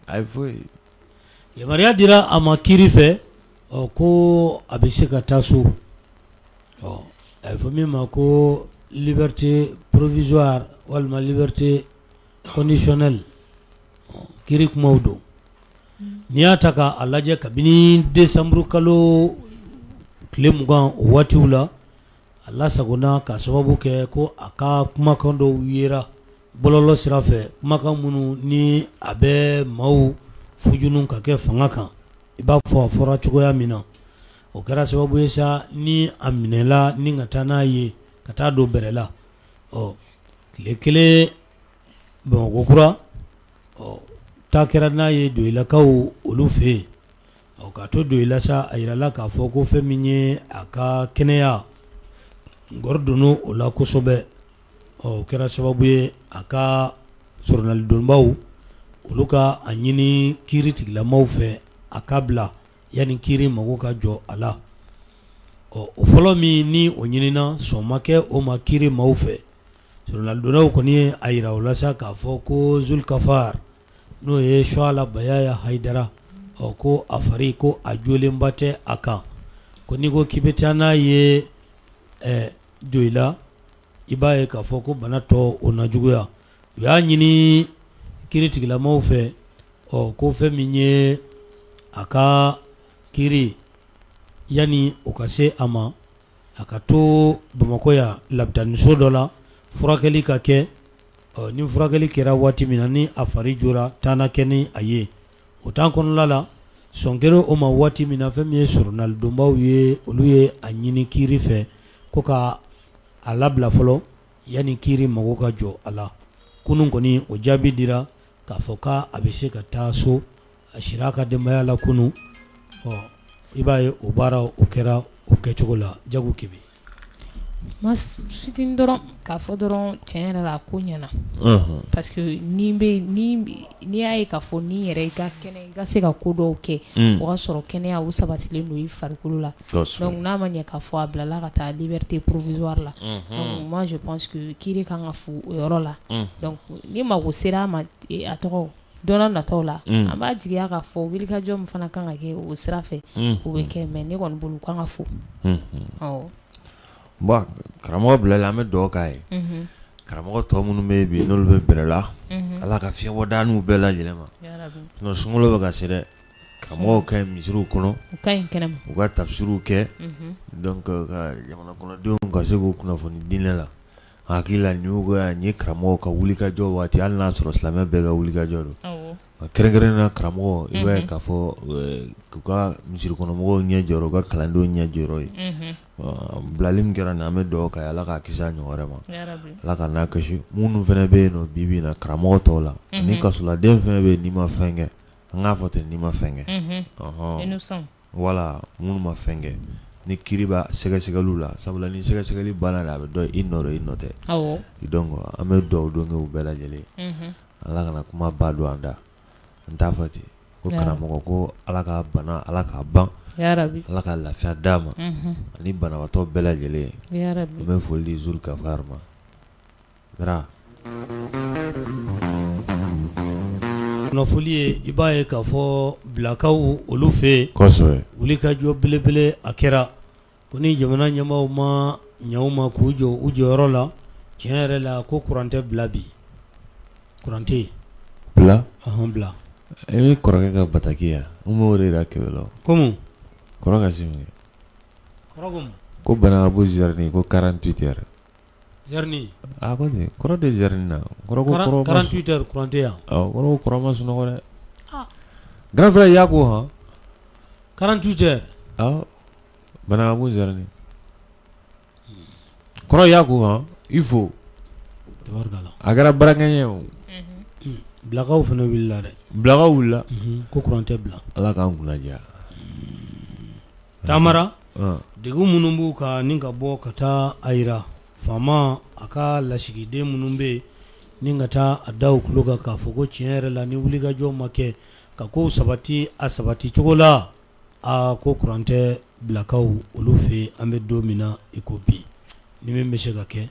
A ye foyi. Yamaruya dira a ma kiiri fɛ, ɔ ko a bɛ se ka taa so. Ɔ a bɛ fɔ min ma ko liberté provisoire walima liberté conditionnelle, kiiri kumaw don. N'i y'a ta k'a lajɛ, kabini décembre kalo tile 20 o waatiw la, a lasagona ka sababu kɛ ko a ka kumakan dɔw yera bɔlɔlɔ sira fɛ, kumakan minnu ni a bɛ maaw fujunu ka kɛ fanga kan, i b'a fɔ a fɔra cogoya min na. O kɛra sababu ye sa ni a minɛla ni ka taa n'a ye ka taa don bɛrɛ la. Ɔ tile kelen Bamakɔ kura, ɔ taa kɛra n'a ye Doyilakaw olu fɛ yen. Ɔ k'a to Doyila sa, a jirala k'a fɔ ko fɛn min ye a ka kɛnɛya ngɔrɔ donna o la kosɛbɛ. Ɔ o kɛra sababu ye a ka soronalidonbaw olu ka a ɲini kiiri tigilamaw fɛ a ka bila yanni kiiri mago ka jɔ a la. Ɔ o fɔlɔ min ni o ɲinina, sɔn ma kɛ o ma kiiri maaw fɛ. Soronalidonnaw kɔni ye a jira o la sa k'a fɔ ko Zulkafar, n'o ye Suala Bayaya Hayidara, ɔ ko a fari ko a jolenba tɛ a kan, ko n'i ko k'i bɛ taa n'a ye Doyila, i b'a ye k'a fɔ ko bana tɔ o na juguya. U y'a ɲini kiiri tigilamaw fɛ, ɔ ko fɛn min ye a ka kiiri, yanni o ka se a ma, a ka to Bamakɔ yan labitaniso dɔ la furakɛli ka kɛ. Ɔ ni furakɛli kɛra waati min na, ni a fari jora, taa na kɛ ni a ye. O temps kɔnɔna la, sɔn kɛra o ma waati min na, fɛn min ye soronalidonbaw ye, olu ye a ɲini kiiri fɛ ko ka a labila fɔlɔ yanni kiiri mago ka jɔ a la. Kunun kɔni, o jaabi dira k'a fɔ k'a bɛ se ka taa so. A sira a ka denbaya la kunun. Ɔ i b'a ye o baara o kɛra o kɛcogo la. Jago Kebe. Fitinin dɔrɔn k'a fɔ dɔrɔn tiɲɛ yɛrɛ la ko ɲɛna parce que n'i y'a ye k'a fɔ n'i yɛrɛ i ka kɛnɛ i ka se ka ko dɔw kɛ o ka sɔrɔ kɛnɛya o sabatilen don i farikolo la donc n'a ma ɲɛ k'a fɔ a bilala ka taa liberté provisoire la donc moi je pense que kiiri kan ka fo o yɔrɔ la donc ni mago sera a ma a tɔgɔ don nataw la an b'a jigiya k'a fɔ wulikajɔ min fana kan ka kɛ o sira fɛ o bɛ kɛ mais ne kɔni bolo kan ka fo. Bon karamɔgɔ bilala an bɛ dugawu k'a ye karamɔgɔ tɔ minnu bɛ bi n'olu bɛ bɛrɛ la ala ka fiɲɛbɔ da n'u bɛɛ lajɛlen ma sinon sunkalo bɛ ka se dɛ karamɔgɔw ka ɲi misiriw kɔnɔ u ka tafsiriw kɛ donc ka jamana kɔnɔdenw ka se k'u kunnafoni diinɛ la hakili la nin ye karamɔgɔw ka wulikajɔ waati hali n'a sɔrɔ silamɛ bɛɛ ka wulikajɔ don nka kɛrɛnkɛrɛnnen na karamɔgɔ i b'a ye k'a fɔ k'u ka misiri kɔnɔmɔgɔw ɲɛ jɔyɔrɔ u ka kalandenw ɲɛ jɔyɔrɔ ye bilali min kɛra nin an bɛ dugawu k'a ye ala k'a kisi a ɲɔgɔn wɛrɛ ma ala ka n'a kisi minnu fana bɛ yen nɔ bi bi in na karamɔgɔ tɔw la ani kasoladen fɛn bɛ yen n'i ma fɛn kɛ an k'a fɔ ten n'i ma fɛn kɛ ɔhɔn wala minnu ma fɛn kɛ ni kiiri b'a sɛgɛsɛgɛliw la sabula ni sɛgɛsɛgɛli banna de a bɛ dɔn i nɔ don i nɔ tɛ donc an bɛ dugawu don kɛ u bɛɛ lajɛlen ala kana kuma ba don an da n t'a fɔ ten ko karamɔgɔ ko ala ka bana ala k'a ban ala ka lafiya d'a ma ani banabaatɔ bɛɛ lajɛlen an bɛ foli di Zul Gafar ma Kunnafoni ye i b'a ye k'a fɔ bilakaw olu fɛ yen kosɛbɛ wulikajɔ belebele a kɛra ko ni jamana ɲɛmaaw ma ɲɛ u ma k'u jɔ u jɔyɔrɔ la tiɲɛ yɛrɛ la ko kuran tɛ bila bi kuran tɛ yen bila ɔhɔn bila e bɛ kɔrɔkɛ ka bataki yan n b'o de jira kɛmɛ la komi kɔrɔ ka se ko Banakabu zɛrɛni ko 48 heures Zɛrɛni a ko kɔrɔ tɛ zɛrɛni na kɔrɔ ko 48 heures kuran tɛ yan kɔrɔ ko kɔrɔ ma sunɔgɔ dɛ grand frère y'a ko hɔn 48 heures Banakabu zɛrɛni kɔrɔ y'a ko hɔn i fo tabarikala a kɛra baarakɛ ye o bilakaw fana wulila dɛ bilakaw wulila ko kuran tɛ bila ala k'an kunna diya Tamara degun minnu b'u kan ni ka bɔ ka taa a jira faama a ka lasigiden minnu bɛ yen ni ka taa a da u tulo kan k'a fɔ ko tiɲɛ yɛrɛ la ni wulikajɔ ma kɛ ka kow sabati a sabati cogo la aa ko kuran tɛ bilakaw olu fɛ an bɛ don min na i ko bi ni min bɛ se ka kɛ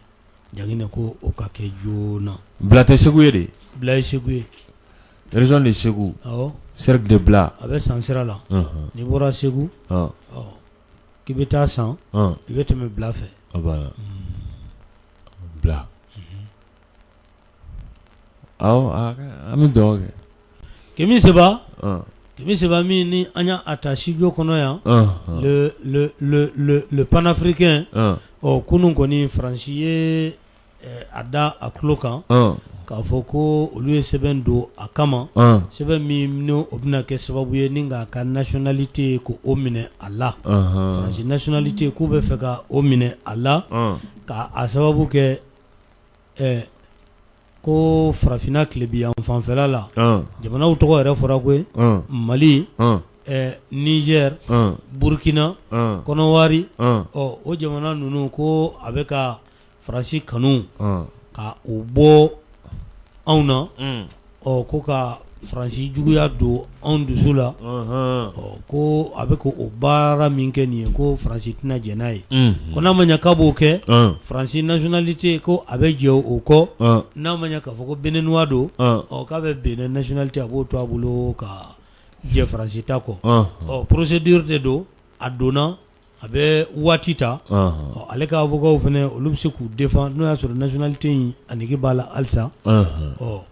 Jaginɛ ko o ka kɛ joona Bila tɛ Segu ye de Bila ye Segu ye région de Segu cercle de Bila a bɛ San sira la n'i bɔra Segu k'i bɛ taa San i bɛ tɛmɛ Bila fɛ Bila an bɛ dugawu kɛ Kemi Seba Kemi Seba min ni an y'a ta studio kɔnɔ yan le panafricain ɔ kunun kɔni Faransi ye a da a tulo kan k'a fɔ ko olu ye sɛbɛn don a kama sɛbɛn min o bɛna kɛ sababu ye ni k'a ka nationalité ko o minɛ a la Faransi nationalité k'u bɛ fɛ ka o minɛ a la k'a sababu kɛ ko farafinna tilebinyanfanfɛla la jamanaw tɔgɔ yɛrɛ fɔra koyi Mali Niger Burukina Kɔnɔwari ɔ o jamana ninnu ko a bɛ ka Faransi kanu ka u bɔ anw na ɔ ko ka Faransi juguya don anw dusu la ɔ ko a bɛ o baara min kɛ nin ye ko Faransi tɛna jɛn n'a ye ko n'a ma ɲɛ k'a b'o kɛ Faransi nationalité ko a bɛ jɛ o kɔ n'a ma ɲɛ k'a fɔ ko Béninois don ɔ k'a bɛ Bénin nationalité a b'o to a bolo ka jɛ Faransi ta kɔ ɔ procédure de don a donna a bɛ waati ta ale ka avocats fana olu bɛ se k'u défend n'o y'a sɔrɔ nationalité in a nege b'a la halisa ɔ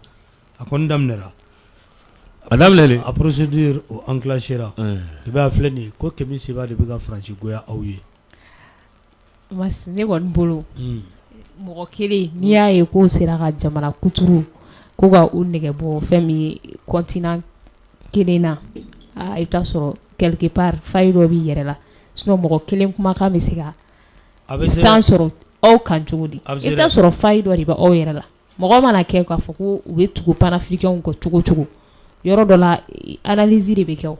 a kɔni daminɛra a daminɛ a procédure o enclenchera i b'a filɛ nin ye ko Kemi Seba de bɛ ka Faransi goya aw ye ne kɔni bolo mɔgɔ kelen n'i y'a ye k'o sera ka jamana kuturu ko ka u nɛgɛ bɔ fɛn min ye continent kelen na i bɛ taa sɔrɔ quelque part faille dɔ b'i yɛrɛ la sinon mɔgɔ kelen kumakan bɛ se ka san sɔrɔ aw kan cogo di i bɛ taa sɔrɔ faille dɔ de bɛ aw yɛrɛ la mɔgɔ mana kɛ k'a fɔ ko u bɛ tugu panafricainw kɔ cogo cogo yɔrɔ dɔ la analyse de bɛ kɛ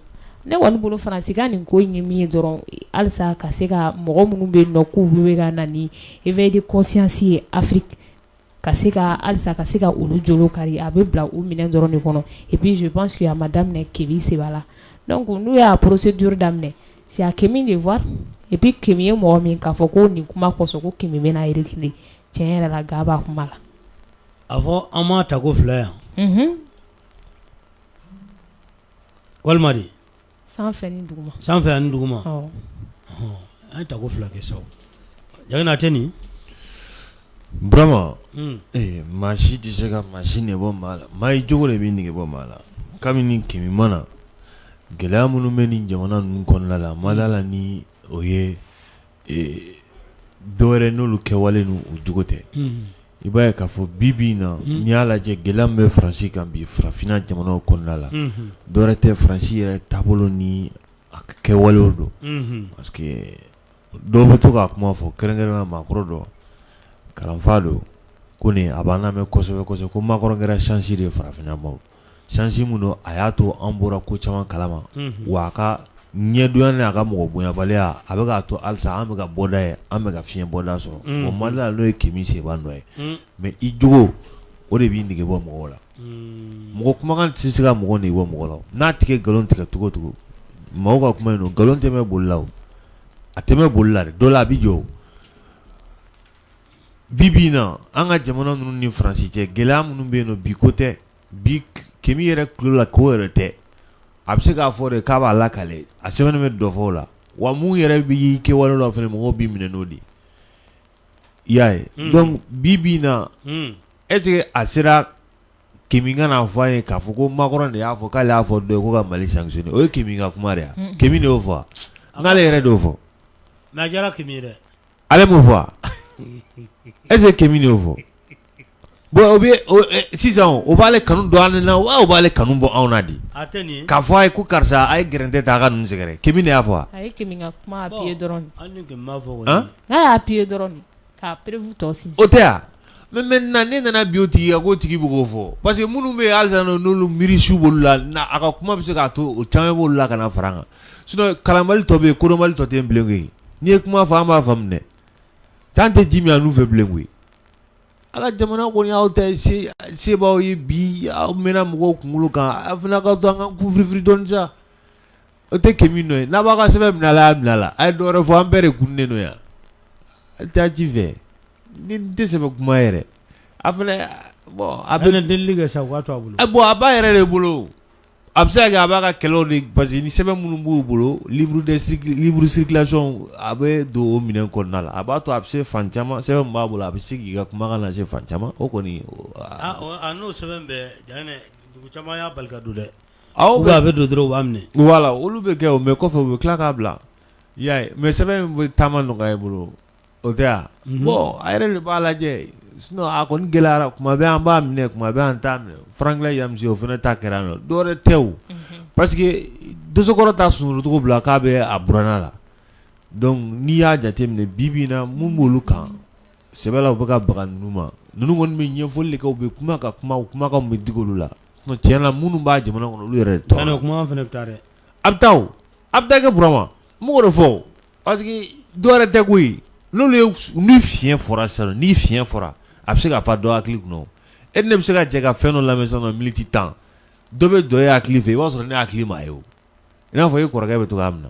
Ne kɔni bolo Faransi ka nin ko in ye min ye dɔrɔn halisa ka se ka mɔgɔ minnu bɛ yen nɔ k'u bɛ ka na ni éveil de conscience ye Afrique ka se ka halisa ka se ka olu jolo kari a bɛ bila u minɛn dɔrɔn de kɔnɔ et puis je pense que a ma daminɛ Kemi Seba la donc n'u y'a procédure daminɛ c'est à Kemi de voir et puis Kemi ye mɔgɔ min k'a fɔ ko nin kuma kɔsɔn ko Kemi bɛna reculer tiɲɛ yɛrɛ la ga b'a kuma la. A fɔ an m'a ta ko fila yan, unhun, walima de sanfɛ ni duguma sanfɛ ani duguma, awɔ, an ye tako fila kɛ sa Jagina a tɛ nin Burama maa si tɛ se ka maa si nege bɔ maa la maa i jogo de b'i nege bɔ maa la kabini Kemi ma na gɛlɛya minnu bɛ nin jamana ninnu kɔnɔna la ma da la ni o ye dɔwɛrɛ n'olu kɛwale n'u jogo tɛ i b'a ye k'a fɔ bi bi in na n'i y'a lajɛ gɛlɛya min bɛ Faransi kan bi farafinna jamanaw kɔnɔna la dɔwɛrɛ tɛ Faransi yɛrɛ taabolo ni a kɛwalew don parce que dɔw bɛ to k'a kuma fɔ kɛrɛnkɛrɛnnenya maakɔrɔ dɔ kalanfa don ko nin a b'an lamɛn kosɛbɛ kosɛbɛ ko Macron kɛra chance de ye farafinna ma chance min don a y'a to an bɔra ko caman kalama wa a ka ɲɛdonya ni a ka mɔgɔ bonyabaliya a bɛ k'a to halisa an bɛ ka bɔda ye an bɛ ka fiɲɛ bɔda sɔrɔ o ma da la n'o ye Kemi Seba nɔ ye mais i jogo o de b'i nege bɔ mɔgɔw la mɔgɔ kumakan tɛ se ka mɔgɔ nege bɔ mɔgɔ la n'a tigi nkalon tigɛ cogo o cogo maaw ka kuma in don nkalon tɛ mɛn boli la o a tɛ mɛn boli la dɛ dɔ la a bɛ jɔ bi bi in na an ka jamana ninnu ni Faransi cɛ gɛlɛya minnu bɛ yen nɔ bi ko tɛ bi Kemi yɛrɛ tulo la ko yɛrɛ tɛ a bɛ se k'a fɔ de k'a b'a lakale a sɛbɛnnen bɛ dɔ fɔ o la wa mun yɛrɛ b'i kɛwale la fana mɔgɔw b'i minɛ n'o de ye i y'a ye donc bi bi in na est-ce que a sera Kemi ka n'a fɔ an ye k'a fɔ ko Macron de y'a fɔ k'ale y'a fɔ dɔ ye ko ka Mali sanctionner o ye Kemi ka kuma de ye Kemi de y'o fɔ n'ale yɛrɛ de y'o fɔ mais a diyara Kemi ye dɛ ale m'o fɔ wa est-ce que Kemi de y'o fɔ bon o bɛ sisan o b'ale kanu don an na wa o b'ale kanu bɔ anw na di a tɛ nin k'a fɔ a ye ko karisa a ye gɛrɛntɛ ta a ka ninnu sɛgɛrɛ Kemi de y'a fɔ wa a ye Kemi ka kuma appuyer dɔrɔn hali ni Kemi m'a fɔ kɔni n'a y'a appuyer dɔrɔn k'a preuve tɔ sinsin o tɛ wa mais maintenant ne nana bi o tigi kan k'o tigi bɛ k'o fɔ parce que minnu bɛ yen halisa n'olu miiri su b'olu la a ka kuma bɛ se k'a to o caman b'olu la ka na fara an kan sinon kalanbali tɔ bɛ yen kodɔnbali tɔ tɛ yen bilen koyi n'i ye kuma fɔ an b'a faamu dɛ t'an tɛ ji min an fɛ bilen koyi ala jamana kɔni y'aw ta ye se b'aw ye bi aw mɛnna mɔgɔw kunkolo kan a fana ka to an ka kun firifiri dɔɔnin sa o tɛ Kemi nɔ ye n'a b'a ka sɛbɛn minɛ a la a y'a minɛ a la a ye dɔ wɛrɛ fɔ an bɛɛ de kununnen don yan a taa ji fɛ ni n tɛ sɛbɛ kuma yɛrɛ a fana bon a bɛ delili kɛ sa u k'a to a bolo bon a b'a yɛrɛ de bolo a bɛ se ka kɛ a b'a ka kɛlɛw de parce que ni sɛbɛn minnu b'u bolo libre de libre circulation a bɛ don o minɛn kɔnɔna la a b'a to a bɛ se fan caman sɛbɛn min b'a bolo a bɛ se k'i ka kumakan lase fan caman o kɔni a n'o sɛbɛn bɛɛ Janɛ dugu caman y'a bali ka don dɛ aw a bɛ don dɔrɔn u b'a minɛ voilà olu bɛ kɛ o mais kɔfɛ u bɛ tila k'a bila i y'a ye mais sɛbɛn in bɛ taama nɔgɔya i bolo o tɛ wa bon a yɛrɛ de b'a lajɛ sinon a kɔni gɛlɛyara kuma bɛɛ an b'a minɛ kuma bɛɛ an t'a minɛ Franklin Nyamsi o fana ta kɛra nɔ dɔwɛrɛ tɛ o parce que dosokɔrɔ t'a sunkurutugu bila k'a bɛ a buranna la donc n'i y'a jateminɛ bi bi in na mun b'olu kan sɛbɛ la u bɛ ka baga ninnu ma ninnu kɔni bɛ ɲɛfɔli de kɛ u bɛ kuma ka kuma u kumakan bɛ digi olu la sinon tiɲɛ na minnu b'a jamana kɔnɔ olu yɛrɛ de tɔɔrɔ kuma fana bɛ taa dɛ a bɛ taa o a bɛ taa kɛ Burama n b'o de fɔ parce que dɔwɛrɛ tɛ koyi n'olu ye ni fiɲɛ fɔra sisan ni fiɲɛ fɔra a bɛ se ka pan dɔ hakili kunna e ni ne bɛ se ka jɛ ka fɛn dɔ lamɛn sisan miniti 10 dɔ bɛ dɔ ye hakili fɛ i b'a sɔrɔ ne hakili m'a ye o i n'a fɔ e kɔrɔkɛ bɛ cogoya min na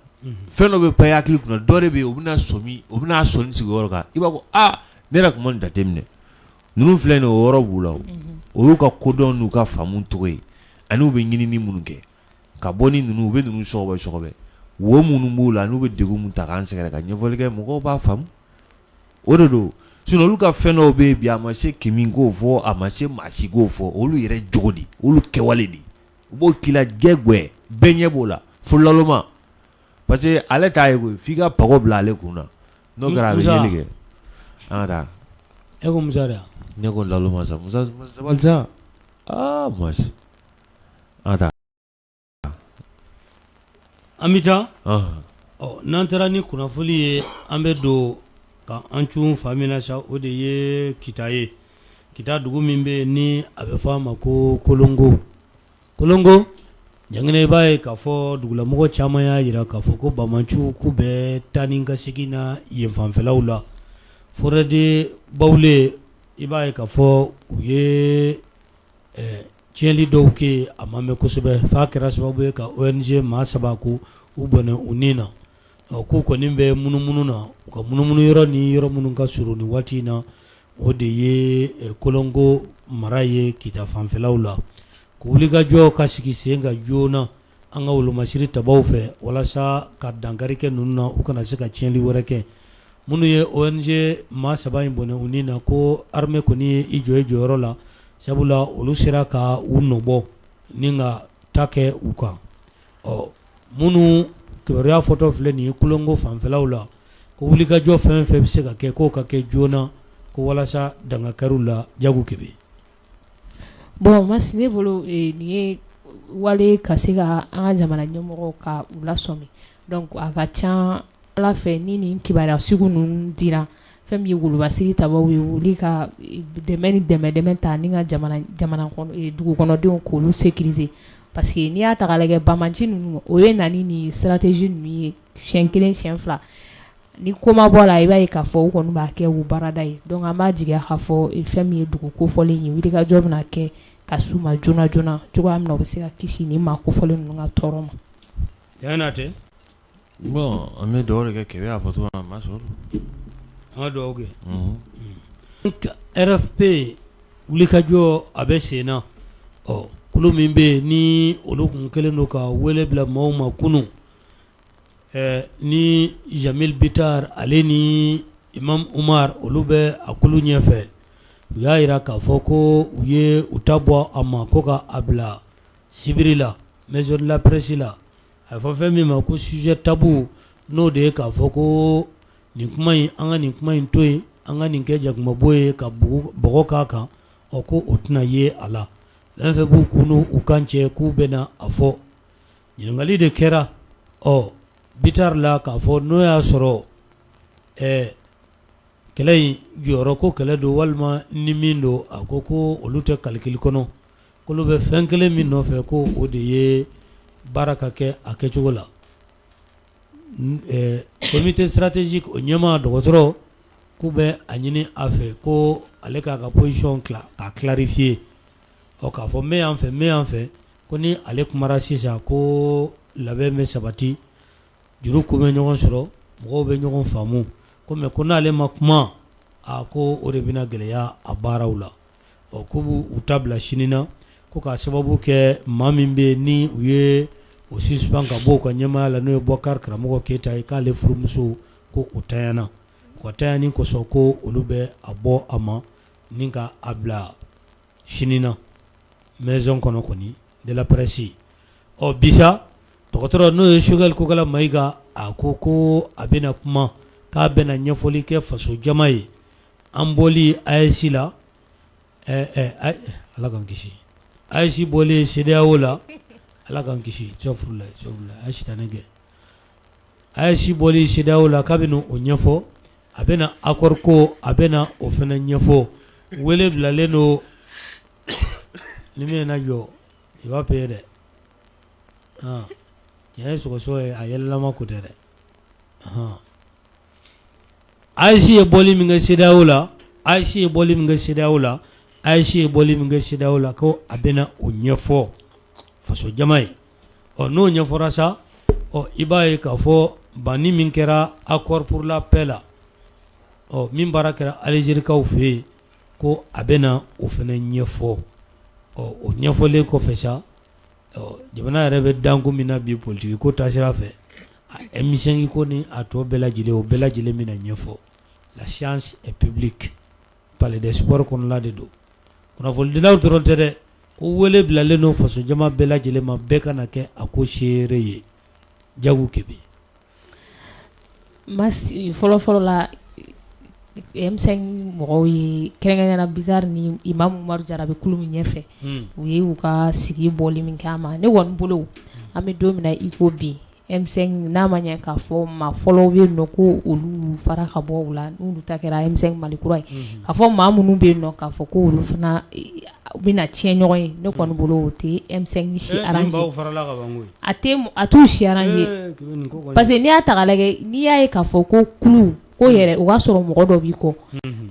fɛn dɔ bɛ pan i hakili kunna dɔ de bɛ yen o bɛna sɔmi o bɛna sɔnin sigi o yɔrɔ kan i b'a fɔ aa ne yɛrɛ tun ma nin jateminɛ ninnu filɛ nin ye o yɔrɔ b'u la o o y'u ka kodɔn n'u ka faamu cogo ye ani u bɛ ɲinini minnu kɛ ka bɔ ni ninnu u bɛ ninnu sɔgɔbɛ sɔgɔbɛ wo minnu b'u la n'u bɛ degun min ta k'an sɛgɛrɛ ka ɲɛfɔli kɛ mɔgɔw b'a faamu o de don sinon olu ka fɛn dɔw bɛ yen bi a ma se Kemi k'o fɔ a ma se maa si k'o fɔ olu yɛrɛ jogo de olu kɛwale de u b'o k'i la jɛgɛ bɛɛ ɲɛ b'o la fo laloma parce que ale t'a ye koyi f'i ka pago bila ale kun na n'o kɛra a bɛ yeli kɛ an ka taa e ko Musa de wa ne ko laloma sa Musa sabali sa aa masi an ka taa an bɛ taa ɔ n'an taara ni kunnafoni ye an bɛ don ka an cun fan min na sa o de ye Kita ye Kita dugu min bɛ yen ni a bɛ fɔ a ma ko Kolongo Kolongo Ɲangini i b'a ye k'a fɔ dugulamɔgɔ caman y'a jira k'a fɔ ko banbaanciw k'u bɛ taa ni ka segin na yen fanfɛlaw la forêt de Bawule i b'a ye k'a fɔ u ye tiɲɛli dɔw kɛ a ma mɛn kosɛbɛ f'a kɛra sababu ye ka ONG maa saba ko u bɔnɛ u ni na. Ɔ k'u kɔni bɛ munumunu na u ka munumunu yɔrɔ ni yɔrɔ minnu ka surun nin waati in na o de ye Kolongo mara ye Kita fanfɛlaw la. Ko wulikajɔ ka sigi sen kan joona an ka wolomasiri tabaw fɛ walasa ka dankari kɛ ninnu na u kana se ka tiɲɛli wɛrɛ kɛ. Minnu ye ONG maa saba in bɔnɛ u ni na ko armée kɔni ye i jɔ i jɔyɔrɔ la sabula olu sera ka u nɔbɔ ni ka ta kɛ u kan. Ɔ minnu kibaruya fɔtɔ filɛ nin ye Kolongo fanfɛlaw la ko wulikajɔ fɛn fɛn bɛ se ka kɛ k'o ka kɛ joona ko walasa dan ka kari u la Jago Kebe. Bon Masi ne bolo nin ye wale ka se ka an ka jamana ɲɛmɔgɔw ka u lasɔmi donc a ka ca Ala fɛ ni nin kibaruya sugu ninnu dira fɛn min ye golobasiri tabaw ye wuli ka dɛmɛ ni dɛmɛ dɛmɛ ta ni ka jamana dugukɔnɔdenw k'olu sécuriser parce que n'i y'a ta k'a lajɛ banbaanci ninnu o ye na ni stratégie ninnu ye siɲɛ kelen siɲɛ fila ni ko ma bɔ a la i b'a ye k'a fɔ u kɔni b'a kɛ u baarada ye donc an b'a jigiya k'a fɔ fɛn min ye dugu kofɔlen ye wulikajɔ bɛna kɛ ka s'u ma joona joona cogoya min na u bɛ se ka kisi nin maa kofɔlen ninnu ka tɔɔrɔ ma. Yan tɛ Bon an bɛ dugawu de kɛ Kebe y'a fɔ cogo min na a ma sɔrɔ an ka dugawu kɛ RFP wulikajɔ a bɛ sen na ɔ kulu min bɛ yen ni olu tun kɛlen don ka wele bila maaw ma kunun ni Jamil Bitar ale ni Imam Umar olu bɛ a kulu ɲɛfɛ u y'a jira k'a fɔ ko u ye u ta bɔ a ma ko ka a bila sibiri la maison de la presse la a fɔ fɛn min ma ko sujet tabou n'o de ye k'a fɔ ko nin kuma in an ka nin kuma in to yen an ka nin kɛ jakumabo ye ka bɔgɔ k'a kan ɔ ko o tɛna ye a la fɛn fɛn b'u kun n'u kan cɛ k'u bɛna a fɔ ɲininkali de kɛra ɔ Bitar la k'a fɔ n'o y'a sɔrɔ kɛlɛ in jɔyɔrɔ ko kɛlɛ don walima ni min don a ko ko olu tɛ calcul kɔnɔ k'olu bɛ fɛn kelen min nɔfɛ ko o de ye baara ka kɛ a kɛcogo la comité stratégique o ɲɛmaa dɔgɔtɔrɔ k'u bɛ a ɲini a fɛ ko ale k'a ka position k'a clarifier ɔ k'a fɔ n bɛ yan fɛ n bɛ yan fɛ ko ni ale kumara sisan ko labɛn bɛ sabati juru kun bɛ ɲɔgɔn sɔrɔ mɔgɔw bɛ ɲɔgɔn faamu ko mais ko n'ale ma kuma a ko o de bɛna gɛlɛya a baaraw la ɔ k'u b'u ta bila sini na ko k'a sababu kɛ maa min bɛ ni u ye o suspend ka bɔ u ka ɲɛmaaya la n'o ye Bɔkari Karamɔgɔ Keyita ye k'ale furumuso ko o tanyana o tanyani kosɔn ko olu bɛ a bɔ a ma ni ka a bila sini na maison kɔnɔ kɔni de la presse ɔ bi sa dɔgɔtɔrɔ n'o ye Choguel Kokala Mayiga a ko ko a bɛna kuma k'a bɛna ɲɛfɔli kɛ faso jama ye an bɔli AES la Ala k'an kisi AES bɔlen CEDEAO la Ala k'an kisi safurulayi a ye sitanɛ gɛn AES bɔli CEDEAO la k'a bɛna o ɲɛfɔ a bɛna accord ko a bɛna o fana ɲɛfɔ wele bilalen don ni min ye jɔ i b'a payer dɛ tiɲɛ ye sɔgɔsɔgɔ ye a yɛlɛlama ko tɛ dɛ AES ye bɔli min kɛ CEDEAO la AES ye bɔli min kɛ CEDEAO la AES ye bɔli min kɛ CEDEAO la ko a bɛna o ɲɛfɔ faso jama ye ɔ n'o ɲɛfɔra sa ɔ i b'a ye k'a fɔ banni min kɛra accord pour la paix la ɔ min baara kɛra Alizerikaw fɛ yen ko a bɛna o fana ɲɛfɔ ɔ o ɲɛfɔlen kɔfɛ sa jamana yɛrɛ bɛ danko min na bi politiki ko taasira fɛ a M5 ko ni a tɔ bɛɛ lajɛlen o bɛɛ lajɛlen bɛna ɲɛfɔ la séance est publique palais des sports kɔnɔna de don kunnafonidilaw dɔrɔn tɛ dɛ ko wele bilalen don fasojama bɛɛ lajɛlen ma bɛɛ ka na kɛ a ko seere ye Jago Kebe Masi fɔlɔfɔlɔ la M5 mɔgɔw ye kɛrɛnkɛrɛnnenya la Bittar ni Imam Umaru Jara bɛ kulu min ɲɛfɛ u ye u ka sigi bɔli min kɛ a ma ne kɔni bolo an bɛ don min na i ko bi M5 n'a ma ɲɛ k'a fɔ maa fɔlɔw bɛ yen nɔ ko olu fara ka bɔ u la, n'olu ta kɛra M5 Mali kura ye, k'a fɔ maa minnu bɛ yen nɔ k'a fɔ ko olu fana bɛna tiɲɛ ɲɔgɔn ye, ne kɔni bolo o tɛ M5 si arranger, a tɛ a t'u si arranger parce que n'i y'a ta k'a lajɛ n'i y'a ye k'a fɔ ko kulu ko yɛrɛ o b'a sɔrɔ mɔgɔ dɔ b'i kɔ,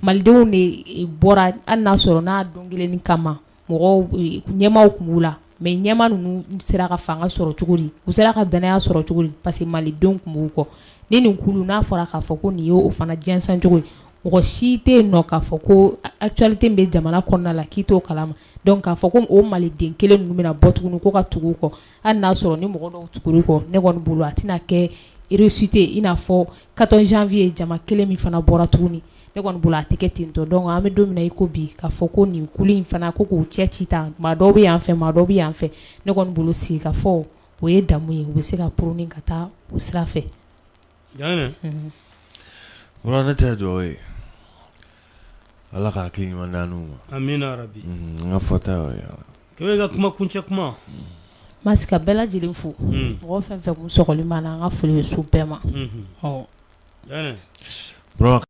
malidenw de bɔra hali n'a sɔrɔ n'a don kelen kama mɔgɔw ɲɛmaaw tun b'u la mais ɲɛmaa ninnu sera ka fanga sɔrɔ cogo di, u sera ka danaya sɔrɔ cogo di parce que malidenw tun b'u kɔ ni nin kulu n'a fɔra k'a fɔ ko nin ye o fana jɛnsɛn cogo ye mɔgɔ si tɛ yen nɔ k'a fɔ ko actualité min bɛ jamana kɔnɔna la k'i t'o kalama donc k'a fɔ ko o maliden kelen ninnu bɛna bɔ tuguni ko ka tugu u kɔ hali n'a sɔrɔ ni mɔgɔ dɔw tugura u kɔ ne kɔni bolo a tɛna kɛ réussite ye i n'a fɔ 14 janvier jama kelen min fana bɔra tuguni ne kɔni bolo a tɛ kɛ ten tɔ donc an bɛ don min na i ko bi k'a fɔ ko nin kulu in fana ko k'u cɛ ci tan maa dɔw bɛ yan fɛ maa dɔw bɛ yan fɛ ne kɔni bolo sigikafɔ o ye damu ye u bɛ se ka prôner ka taa o sira fɛ. Voilà ne ta ye dugawu ye Ala ka hakili ɲuman d'an n'u ma. Amina yarabi. N ka fɔta y'o ye. Kebe ka kuma kuncɛ kuma. Masi ka bɛɛ lajɛlen fo. Mɔgɔ fɛn fɛn kun sɔgɔlen b'an na an ka foli bɛ s'u bɛɛ ma. Ɔ. Burama